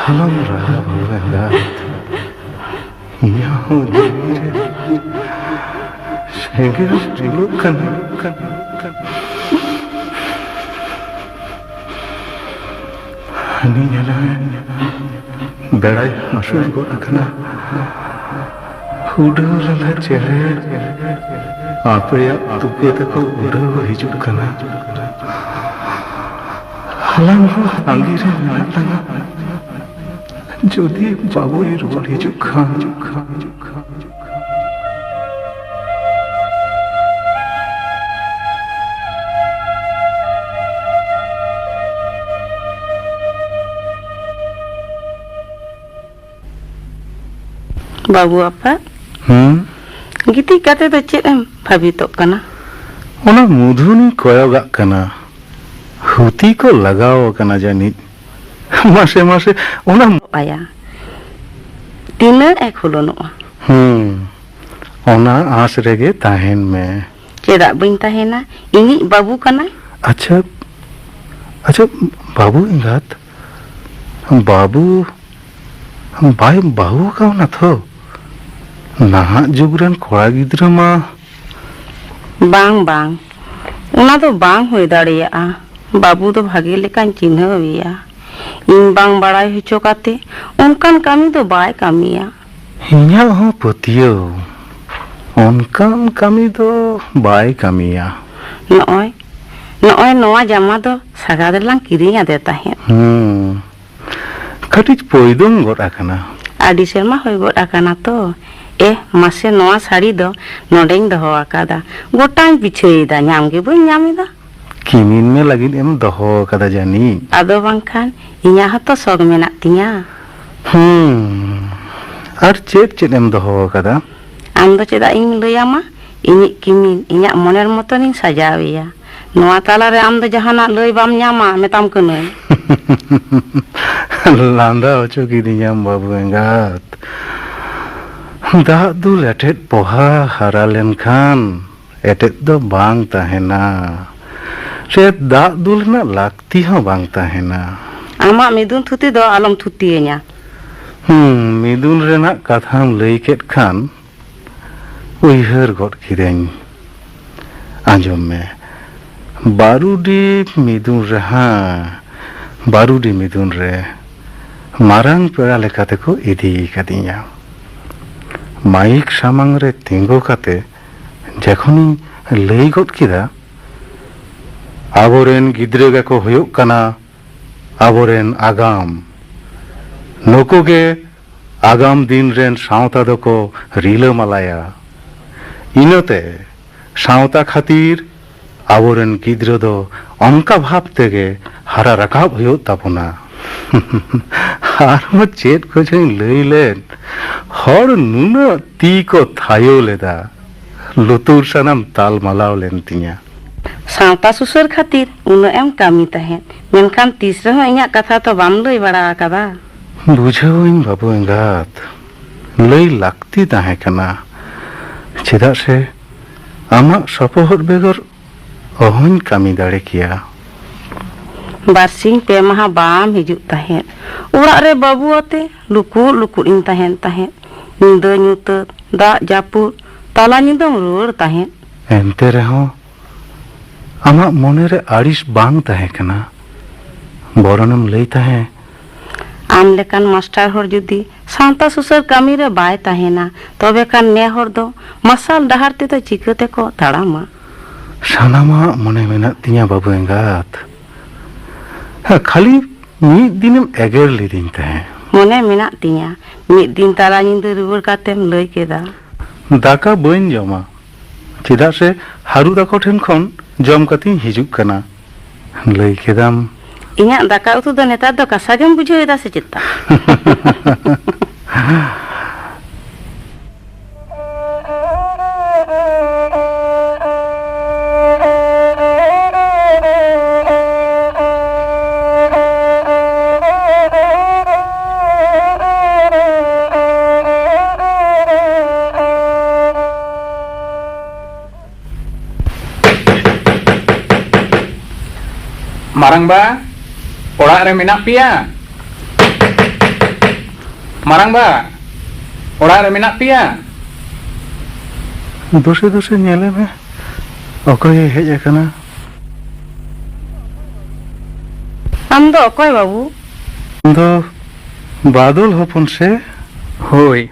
ᱟᱞᱚᱢ ᱨᱟᱜᱟ ᱵᱟᱹᱵᱩ ᱮᱸᱜᱟᱛ᱾ ᱤᱧᱟᱹᱜ ᱦᱚᱸ ᱡᱤᱣᱤ ᱨᱮ ᱥᱮᱸᱜᱮᱞ ᱡᱩᱞᱩᱜ ᱠᱟᱱᱟ᱾ ᱦᱟᱹᱱᱤ ᱧᱮᱞᱮ ᱢᱮ, ᱵᱮᱲᱟᱭ ᱦᱟᱹᱥᱩᱨ ᱜᱚᱫ ᱟᱠᱟᱱᱟ᱾ ᱩᱰᱟᱹᱣ ᱞᱟᱸᱫᱟ ᱪᱮᱬᱮ ᱟᱯᱮᱭᱟᱜ ᱛᱩᱠᱟᱹ ᱛᱮᱠᱚ ᱩᱰᱟᱹᱣ ᱦᱤᱡᱩᱜ ᱠᱟᱱᱟ᱾ ᱟᱞᱟᱝ ᱦᱚᱸ ᱛᱟᱺᱜᱤ ᱨᱮ ᱢᱮᱱᱟᱜ ᱞᱟᱝᱟ᱾ ᱡᱩᱫᱤ ᱵᱟᱹᱵᱩᱭ ᱨᱩᱣᱟᱹᱲ ᱦᱤᱡᱩᱜ ᱠᱷᱟᱱ, ᱵᱟᱹᱵᱩ ᱟᱯᱟ, ᱦᱩᱸ? ᱜᱤᱛᱤᱡ ᱠᱟᱛᱮ ᱫᱚ ᱪᱮᱫ ᱮᱢ ᱵᱷᱟᱵᱤᱛᱚᱜ ᱠᱟᱱᱟ? ᱚᱱᱟ ᱢᱚᱫᱷᱩᱱᱤᱧ ᱠᱚᱭᱚᱜᱟᱜ ᱠᱟᱱᱟ᱾ ᱦᱩᱛᱤ ᱠᱚ ᱞᱟᱜᱟᱣ ᱟᱠᱟᱱᱟ ᱡᱟᱹᱱᱤᱡ᱾ ᱢᱟᱥᱮ, ᱢᱟᱥᱮ, ᱚᱱᱟ ᱟᱭᱟ᱾ ᱛᱤᱱᱟᱹᱜ ᱮ ᱠᱷᱩᱞᱚᱱᱚᱜᱼᱟ? ᱦᱩᱸ, ᱚᱱᱟ ᱟᱸᱥ ᱨᱮᱜᱮ ᱛᱟᱦᱮᱱ ᱢᱮ᱾ ᱪᱮᱫᱟᱜ ᱵᱟᱹᱧ ᱛᱟᱦᱮᱱᱟ? ᱤᱧᱤᱡ ᱵᱟᱹᱵᱩ ᱠᱟᱱᱟᱭ᱾ ᱟᱪᱪᱷᱟ, ᱟᱪᱪᱷᱟ, ᱵᱟᱹᱵᱩ ᱮᱸᱜᱟᱛ, ᱵᱟᱹᱵᱩ ᱵᱟᱭ ᱵᱟᱹᱦᱩ ᱠᱟᱣᱱᱟ ᱛᱷᱚ? ᱱᱟᱦᱟᱜ ᱡᱩᱜᱽ ᱨᱮᱱ ᱠᱚᱲᱟ ᱜᱤᱫᱽᱨᱟᱹ ᱢᱟ᱾ ᱵᱟᱝ, ᱵᱟᱝ, ᱚᱱᱟ ᱫᱚ ᱵᱟᱝ ᱦᱩᱭ ᱫᱟᱲᱮᱭᱟᱜᱼᱟ᱾ ᱵᱟᱹᱵᱩ ᱫᱚ ᱵᱷᱟᱜᱮ ᱞᱮᱠᱟᱧ ᱪᱤᱱᱦᱟᱹᱣᱮᱭᱟ᱾ ᱤᱧ ᱵᱟᱝ ᱵᱟᱲᱟᱭ ᱦᱚᱪᱚ ᱠᱟᱛᱮ ᱚᱱᱠᱟᱱ ᱠᱟᱹᱢᱤ ᱫᱚ ᱵᱟᱭ ᱠᱟᱹᱢᱤᱭᱟ᱾ ᱤᱧᱟᱹᱜ ᱦᱚᱸ ᱯᱟᱹᱛᱭᱟᱹᱣ, ᱚᱱᱠᱟᱱ ᱠᱟᱹᱢᱤ ᱫᱚ ᱵᱟᱭ ᱠᱟᱹᱢᱤᱭᱟ᱾ ᱱᱚᱜᱼᱚᱭ, ᱱᱚᱜᱼᱚᱭ ᱱᱚᱣᱟ ᱡᱟᱢᱟ ᱫᱚ ᱥᱟᱜᱟᱫ ᱨᱮᱞᱟᱝ ᱠᱤᱨᱤᱧ ᱟᱫᱮ ᱛᱟᱦᱮᱸᱫ᱾ ᱦᱩᱸ, ᱠᱟᱹᱴᱤᱡ ᱯᱚᱭᱫᱚᱝ ᱜᱚᱫ ᱟᱠᱟᱱᱟ᱾ ᱟᱹᱰᱤ ᱥᱮᱨᱢᱟ ᱦᱩᱭ ᱜᱚᱫ ᱟᱠᱟᱱᱟ ᱛᱚ᱾ ᱮᱦ, ᱢᱟᱥᱮ, ᱱᱚᱣᱟ ᱥᱟᱹᱲᱤ ᱫᱚ ᱱᱚᱰᱮᱧ ᱫᱚᱦᱚ ᱟᱠᱟᱫᱟ᱾ ᱜᱚᱴᱟᱧ ᱵᱤᱪᱷᱟᱹᱭᱮᱫᱟ, ᱧᱟᱢ ᱜᱮ ᱵᱟᱹᱧ ᱧᱟᱢ ᱮᱫᱟ᱾ ᱠᱤᱢᱤᱱ ᱢᱮ ᱞᱟᱹᱜᱤᱫ ᱮᱢ ᱫᱚᱦᱚ ᱟᱠᱟᱫᱟ ᱡᱟᱹᱱᱤᱡ᱾ ᱟᱫᱚ ᱵᱟᱝᱠᱷᱟᱱ, ᱤᱧᱟᱹᱜ ᱦᱚᱸᱛᱚ ᱥᱚᱠ ᱢᱮᱱᱟᱜ ᱛᱤᱧᱟ᱾ ᱦᱩᱸ, ᱟᱨ ᱪᱮᱫ ᱪᱮᱫ ᱮᱢ ᱫᱚᱦᱚ ᱟᱠᱟᱫᱟ? ᱟᱢ ᱫᱚ ᱪᱮᱫᱟᱜ ᱤᱧ ᱞᱟᱹᱭᱟᱢᱟ? ᱤᱧᱤᱡ ᱠᱤᱢᱤᱱ, ᱤᱧᱟᱹᱜ ᱢᱚᱱᱮᱨ ᱢᱚᱛᱚᱱᱤᱧ ᱥᱟᱡᱟᱣ ᱮᱭᱟ᱾ ᱱᱚᱣᱟ ᱛᱟᱞᱟᱨᱮ ᱟᱢ ᱫᱚ ᱡᱟᱦᱟᱱᱟᱜ ᱞᱟᱹᱭ ᱵᱟᱢ ᱧᱟᱢᱟ, ᱢᱮᱛᱟᱢ ᱠᱟᱹᱱᱟᱹᱧ᱾ ᱞᱟᱸᱫᱟ ᱦᱚᱪᱚ ᱠᱤᱫᱤᱧᱟᱢ, ᱵᱟᱹᱵᱩ ᱮᱸᱜᱟᱛ᱾ ᱫᱟᱜ ᱫᱩᱞ ᱮᱴᱮᱫ ᱯᱚᱦᱟ ᱦᱟᱨᱟ ᱞᱮᱱᱠᱷᱟᱱ ᱮᱴᱮᱫ ᱫᱚ ᱵᱟᱝ ᱛᱟᱦᱮᱱᱟ᱾ ᱥᱮ ᱫᱟᱜ ᱫᱩᱞ ᱨᱮᱱᱟᱜ ᱞᱟᱹᱠᱛᱤ ᱦᱚᱸ ᱵᱟᱝ ᱛᱟᱦᱮᱱᱟ᱾ ᱟᱢᱟᱜ ᱢᱤᱫᱩᱱ ᱛᱷᱩᱛᱤ ᱫᱚ ᱟᱞᱚᱢ ᱛᱷᱩᱛᱤᱭᱟᱹᱧᱟ᱾ ᱦᱩᱸ, ᱢᱤᱫᱩᱱ ᱨᱮᱱᱟᱜ ᱠᱟᱛᱷᱟᱢ ᱞᱟᱹᱭ ᱠᱮᱫ ᱠᱷᱟᱱ ᱩᱭᱦᱟᱹᱨ ᱜᱚᱫ ᱠᱤᱫᱟᱹᱧ᱾ ᱟᱸᱡᱚᱢ ᱢᱮ, ᱵᱟᱹᱨᱩᱰᱤ ᱢᱤᱫᱩᱱ ᱨᱮ, ᱦᱮᱸ, ᱵᱟᱹᱨᱩᱰᱤ ᱢᱤᱫᱩᱱ ᱨᱮ ᱢᱟᱨᱟᱝ ᱯᱮᱲᱟ ᱞᱮᱠᱟᱛᱮ ᱠᱚ ᱤᱫᱤ ᱠᱟᱫᱤᱧᱟ᱾ ᱢᱟᱭᱤᱠ ᱥᱟᱢᱟᱝ ᱨᱮ ᱛᱤᱸᱜᱩ ᱠᱟᱛᱮ ᱡᱚᱠᱷᱚᱱᱤᱧ ᱞᱟᱹᱭ ᱜᱚᱫ ᱠᱮᱫᱟ, ᱟᱵᱚᱨᱮᱱ ᱜᱤᱫᱽᱨᱟᱹ ᱜᱮᱠᱚ ᱦᱩᱭᱩᱜ ᱠᱟᱱᱟ ᱟᱵᱚᱨᱮᱱ ᱟᱜᱟᱢ᱾ ᱱᱩᱠᱩ ᱜᱮ ᱟᱜᱟᱢ ᱫᱤᱱ ᱨᱮᱱ ᱥᱟᱶᱛᱟ ᱫᱚᱠᱚ ᱨᱤᱞᱟᱹᱢᱟᱞᱟᱭᱟ᱾ ᱤᱱᱟᱹᱛᱮ ᱥᱟᱶᱛᱟ ᱠᱷᱟᱹᱛᱤᱨ ᱟᱵᱚᱨᱮᱱ ᱜᱤᱫᱽᱨᱟᱹ ᱫᱚ ᱚᱱᱠᱟ ᱵᱷᱟᱵᱽ ᱛᱮᱜᱮ ᱦᱟᱨᱟ ᱨᱟᱠᱟᱵ ᱦᱩᱭᱩᱜ ᱛᱟᱵᱚᱱᱟ᱾ ᱟᱨᱦᱚᱸ ᱪᱮᱫ ᱠᱚᱪᱚᱧ ᱞᱟᱹᱭ ᱞᱮᱫ, ᱦᱚᱲ ᱱᱩᱱᱟᱹᱜ ᱛᱤ ᱠᱚ ᱛᱷᱟᱭᱚ ᱞᱮᱫᱟ, ᱞᱩᱛᱩᱨ ᱥᱟᱱᱟᱢ ᱛᱟᱞᱢᱟᱞᱟᱣ ᱞᱮᱱ ᱛᱤᱧᱟ᱾ ᱥᱟᱶᱛᱟ ᱥᱩᱥᱟᱹᱨ ᱠᱷᱟᱹᱛᱤᱨ ᱩᱱᱟᱹᱜ ᱮᱢ ᱠᱟᱹᱢᱤ ᱛᱟᱦᱮᱸᱫ, ᱢᱮᱱᱠᱷᱟᱱ ᱛᱤᱥ ᱨᱮᱦᱚᱸ ᱤᱧᱟᱹᱜ ᱠᱟᱛᱷᱟ ᱛᱚ ᱵᱟᱢ ᱞᱟᱹᱭ ᱵᱟᱲᱟ ᱟᱠᱟᱫᱟ᱾ ᱵᱩᱡᱷᱟᱹᱣᱟᱹᱧ ᱵᱟᱹᱵᱩ ᱮᱸᱜᱟᱛ, ᱞᱟᱹᱭ ᱞᱟᱹᱠᱛᱤ ᱛᱟᱦᱮᱸ ᱠᱟᱱᱟ, ᱪᱮᱫᱟᱜ ᱥᱮ ᱟᱢᱟᱜ ᱥᱚᱯᱚᱦᱚᱫ ᱵᱮᱜᱚᱨ ᱚᱦᱚᱧ ᱠᱟᱹᱢᱤ ᱫᱟᱲᱮ ᱠᱮᱭᱟ᱾ ᱵᱟᱨᱥᱤᱧ ᱯᱮ ᱢᱟᱦᱟ ᱵᱟᱢ ᱦᱤᱡᱩᱜ ᱛᱟᱦᱮᱸᱫ᱾ ᱚᱲᱟᱜ ᱨᱮ ᱵᱟᱹᱵᱩ ᱟᱛᱮ ᱞᱩᱠᱩᱜ ᱞᱩᱠᱩᱜ ᱤᱧ ᱛᱟᱦᱮᱱ ᱛᱟᱦᱮᱸᱫ᱾ ᱧᱤᱫᱟᱹ ᱧᱩᱛᱟᱹᱛ, ᱫᱟᱜ ᱡᱟᱹᱯᱩᱫ, ᱛᱟᱞᱟ ᱧᱤᱫᱟᱹᱢ ᱨᱩᱣᱟᱹᱲ ᱛᱟᱦᱮᱸᱫ᱾ ᱮᱱᱛᱮ ᱨᱮᱦᱚᱸ ᱟᱢᱟᱜ ᱢᱚᱱᱮ ᱨᱮ ᱟᱹᱲᱤᱥ ᱵᱟᱝ ᱛᱟᱦᱮᱸ ᱠᱟᱱᱟ, ᱵᱚᱨᱚᱱᱮᱢ ᱞᱟᱹᱭ ᱛᱟᱦᱮᱸ᱾ ᱟᱢ ᱞᱮᱠᱟᱱ ᱢᱟᱥᱴᱟᱨ ᱦᱚᱲ ᱡᱩᱫᱤ ᱥᱟᱶᱛᱟ ᱥᱩᱥᱟᱹᱨ ᱠᱟᱹᱢᱤ ᱨᱮ ᱵᱟᱭ ᱛᱟᱦᱮᱱᱟ, ᱛᱚᱵᱮ ᱠᱷᱟᱱ ᱱᱮ ᱦᱚᱲ ᱫᱚ ᱢᱟᱨᱥᱟᱞ ᱰᱟᱦᱟᱨ ᱛᱮᱫᱚ ᱪᱤᱠᱟᱹ ᱛᱮᱠᱚ ᱛᱟᱲᱟᱢᱟ? ᱥᱟᱱᱟᱢᱟᱜ ᱢᱚᱱᱮ ᱢᱮᱱᱟᱜ ᱛᱤᱧᱟ ᱵᱟᱹᱵᱩ ᱮᱸᱜᱟᱛ᱾ ᱦᱮᱸ, ᱠᱷᱟᱹᱞᱤ ᱢᱤᱫ ᱫᱤᱱᱮᱢ ᱮᱜᱮᱨ ᱞᱤᱫᱤᱧ ᱛᱟᱦᱮᱸ᱾ ᱢᱚᱱᱮ ᱢᱮᱱᱟᱜ ᱛᱤᱧᱟ, ᱢᱤᱫ ᱫᱤᱱ ᱛᱟᱞᱟ ᱧᱤᱫᱟᱹ ᱨᱩᱣᱟᱹᱲ ᱠᱟᱛᱮᱢ ᱞᱟᱹᱭ ᱠᱮᱫᱟ᱾ ᱫᱟᱠᱟ ᱵᱟᱹᱧ ᱡᱚᱢᱟ, ᱪᱮᱫᱟᱜ ᱥᱮ ᱦᱟᱹᱨᱩ ᱛᱟᱠᱚ ᱴᱷᱮᱱ ᱠᱷᱚᱱ ᱡᱚᱢ ᱠᱟᱛᱮᱧ ᱦᱤᱡᱩᱜ ᱠᱟᱱᱟ, ᱞᱟᱹᱭ ᱠᱮᱫᱟᱢ᱾ ᱤᱧᱟᱹᱜ ᱫᱟᱠᱟ ᱩᱛᱩ ᱫᱚ ᱱᱮᱛᱟᱨ ᱫᱚ ᱠᱟᱥᱟ ᱜᱮᱢ ᱵᱩᱡᱷᱟᱹᱣ ᱮᱫᱟ ᱥᱮ ᱪᱮᱫ? ᱢᱟᱨᱟᱝᱵᱟ, ᱚᱲᱟᱜ ᱨᱮ ᱢᱮᱱᱟᱜ ᱯᱮᱭᱟ? ᱢᱟᱨᱟᱝᱵᱟ, ᱚᱲᱟᱜ ᱨᱮ ᱢᱮᱱᱟᱜ ᱯᱮᱭᱟ? ᱫᱩᱥᱮ ᱫᱩᱥᱮ ᱧᱮᱞᱮ ᱢᱮ, ᱚᱠᱚᱭᱮ ᱦᱮᱡ ᱟᱠᱟᱱᱟ? ᱟᱢ ᱫᱚ ᱚᱠᱚᱭ ᱵᱟᱹᱵᱩ? ᱤᱧ ᱫᱚ ᱵᱟᱫᱚᱞ ᱦᱚᱯᱚᱱ ᱥᱮ? ᱦᱳᱭ᱾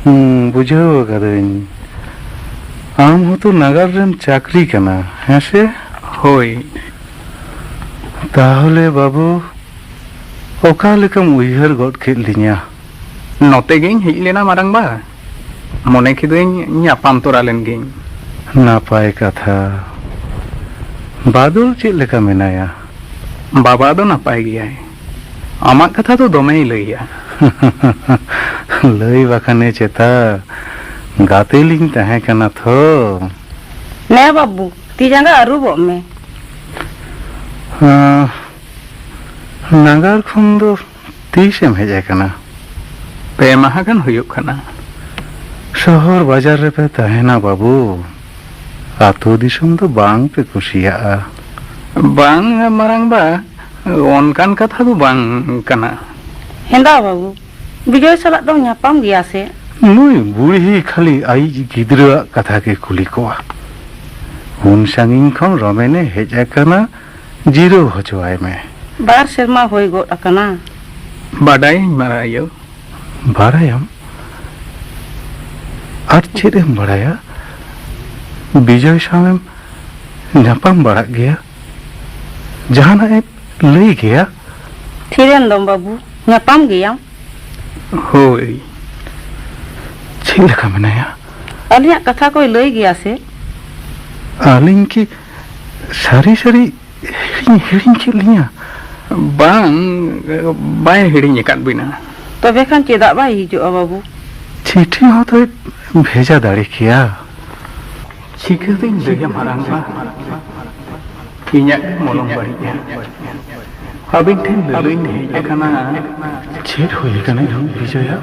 ᱦᱩᱸ, ᱵᱩᱡᱷᱟᱹᱣ ᱟᱠᱟᱫᱟᱹᱧ᱾ ᱟᱢ ᱦᱚᱸᱛᱚ ᱱᱟᱜᱟᱨ ᱨᱮᱢ ᱪᱟᱹᱠᱨᱤ ᱠᱟᱱᱟ, ᱦᱮᱸ ᱥᱮ? ᱦᱳᱭ᱾ ᱛᱟᱦᱚᱞᱮ ᱵᱟᱹᱵᱩ, ᱚᱠᱟ ᱞᱮᱠᱟᱢ ᱩᱭᱦᱟᱹᱨ ᱜᱚᱫ ᱠᱮᱫ ᱞᱤᱧᱟ? ᱱᱚᱛᱮ ᱜᱤᱧ ᱦᱮᱡ ᱞᱮᱱᱟ ᱢᱟᱨᱟᱝᱵᱟ, ᱢᱚᱱᱮ ᱠᱤᱫᱟᱹᱧ ᱧᱟᱯᱟᱢ ᱛᱚᱨᱟ ᱞᱮᱱ ᱜᱤᱧ᱾ ᱱᱟᱯᱟᱭ ᱠᱟᱛᱷᱟ᱾ ᱵᱟᱫᱚᱞ ᱪᱮᱫ ᱞᱮᱠᱟ ᱢᱮᱱᱟᱭᱟ? ᱵᱟᱵᱟ ᱫᱚ ᱱᱟᱯᱟᱭ ᱜᱮᱭᱟᱭ᱾ ᱟᱢᱟᱜ ᱠᱟᱛᱷᱟ ᱫᱚ ᱫᱚᱢᱮᱭ ᱞᱟᱹᱭᱟ᱾ ᱞᱟᱹᱭ ᱵᱟᱠᱷᱟᱱᱮ ᱪᱮᱛᱟ, ᱜᱟᱛᱮ ᱞᱤᱧ ᱛᱟᱦᱮᱸ ᱠᱟᱱᱟ ᱛᱷᱚ᱾ ᱱᱮ ᱵᱟᱹᱵᱩ, ᱛᱤ ᱡᱟᱸᱜᱟ ᱟᱹᱨᱩᱵᱚᱜ ᱢᱮ᱾ ᱦᱮᱸ, ᱱᱟᱜᱟᱨ ᱠᱷᱚᱱ ᱫᱚ ᱛᱤᱥᱮᱢ ᱦᱮᱡ ᱟᱠᱟᱱᱟ? ᱯᱮ ᱢᱟᱦᱟ ᱜᱟᱱ ᱦᱩᱭᱩᱜ ᱠᱟᱱᱟ᱾ ᱥᱚᱦᱚᱨ ᱵᱟᱡᱟᱨ ᱨᱮᱯᱮ ᱛᱟᱦᱮᱱᱟ ᱵᱟᱹᱵᱩ, ᱟᱹᱛᱩ ᱫᱤᱥᱚᱢ ᱫᱚ ᱵᱟᱝ ᱯᱮ ᱠᱩᱥᱤᱭᱟᱜᱼᱟ᱾ ᱵᱟᱝ ᱢᱟᱨᱟᱝ ᱵᱟ, ᱚᱱᱠᱟᱱ ᱠᱟᱛᱷᱟ ᱫᱚ ᱵᱟᱝ ᱠᱟᱱᱟ᱾ ᱦᱮᱸᱫᱟ ᱵᱟᱹᱵᱩ, ᱵᱤᱡᱚᱭ ᱥᱟᱞᱟᱜ ᱫᱚᱢ ᱧᱟᱯᱟᱢ ᱜᱮᱭᱟ ᱥᱮ? ᱱᱩᱭ ᱵᱩᱲᱦᱤ ᱠᱷᱟᱹᱞᱤ ᱟᱭᱤᱡ ᱜᱤᱫᱽᱨᱟᱹᱣᱟᱜ ᱠᱟᱛᱷᱟ ᱜᱮ ᱠᱩᱞᱤ ᱠᱚᱣᱟ᱾ ᱩᱱ ᱥᱟᱺᱜᱤᱧ ᱠᱷᱚᱱ ᱨᱚᱢᱮᱱᱮ ᱦᱮᱡ ᱟᱠᱟᱱᱟ, ᱡᱤᱨᱟᱹᱣ ᱦᱚᱪᱚᱣᱟᱭ ᱢᱮ᱾ ᱵᱟᱨ ᱥᱮᱨᱢᱟ ᱦᱩᱭ ᱜᱚᱫ ᱟᱠᱟᱱᱟ᱾ ᱵᱟᱰᱟᱭᱟᱹᱧ ᱢᱟᱨᱟᱝ ᱟᱭᱳ᱾ ᱵᱟᱲᱟᱭᱟᱢ, ᱟᱨ ᱪᱮᱫ ᱮᱢ ᱵᱟᱲᱟᱭᱟ? ᱵᱤᱡᱚᱭ ᱥᱟᱶ ᱮᱢ ᱧᱟᱯᱟᱢ ᱵᱟᱲᱟᱜ ᱜᱮᱭᱟ? ᱡᱟᱦᱟᱱᱟᱜ ᱮ ᱞᱟᱹᱭ ᱜᱮᱭᱟ? ᱛᱷᱤᱨᱮᱱ ᱫᱚᱢ ᱵᱟᱹᱵᱩ, ᱧᱟᱯᱟᱢ ᱜᱮᱭᱟᱢ᱾ ᱦᱳᱭ᱾ ᱪᱮᱫ ᱞᱮᱠᱟ ᱢᱮᱱᱟᱭᱟ? ᱟᱹᱞᱤᱧᱟᱜ ᱠᱟᱛᱷᱟ ᱠᱚᱭ ᱞᱟᱹᱭ ᱜᱮᱭᱟ ᱥᱮ? ᱟᱹᱞᱤᱧ ᱠᱤ ᱥᱟᱹᱨᱤ ᱥᱟᱹᱨᱤ ᱦᱤᱲᱤᱧ, ᱦᱤᱲᱤᱧ ᱠᱮᱫ ᱞᱤᱧᱟ᱾ ᱵᱟᱝ, ᱵᱟᱭ ᱦᱤᱲᱤᱧ ᱟᱠᱟᱫ ᱵᱤᱱᱟ᱾ ᱛᱚᱵᱮ ᱠᱷᱟᱱ ᱪᱮᱫᱟᱜ ᱵᱟᱭ ᱦᱤᱡᱩᱜᱼᱟ ᱵᱟᱹᱵᱩ? ᱪᱤᱴᱷᱤ ᱦᱚᱸ ᱛᱚᱭ ᱵᱷᱮᱡᱟ ᱫᱟᱲᱮ ᱠᱮᱭᱟ᱾ ᱪᱤᱠᱟᱹᱛᱤᱧ ᱞᱟᱹᱭᱟ ᱢᱟᱨᱟᱝ ᱵᱟ? ᱤᱧᱟᱹᱜ ᱢᱚᱞᱚᱝ ᱵᱟᱹᱲᱤᱡᱼᱟ᱾ ᱟᱹᱵᱤᱱ ᱴᱷᱮᱱ ᱞᱟᱹᱞᱟᱹᱭ ᱦᱮᱡ ᱟᱠᱟᱱᱟ᱾ ᱪᱮᱫ ᱦᱩᱭ ᱟᱠᱟᱱᱟ ᱵᱤᱡᱚᱭᱟᱜ?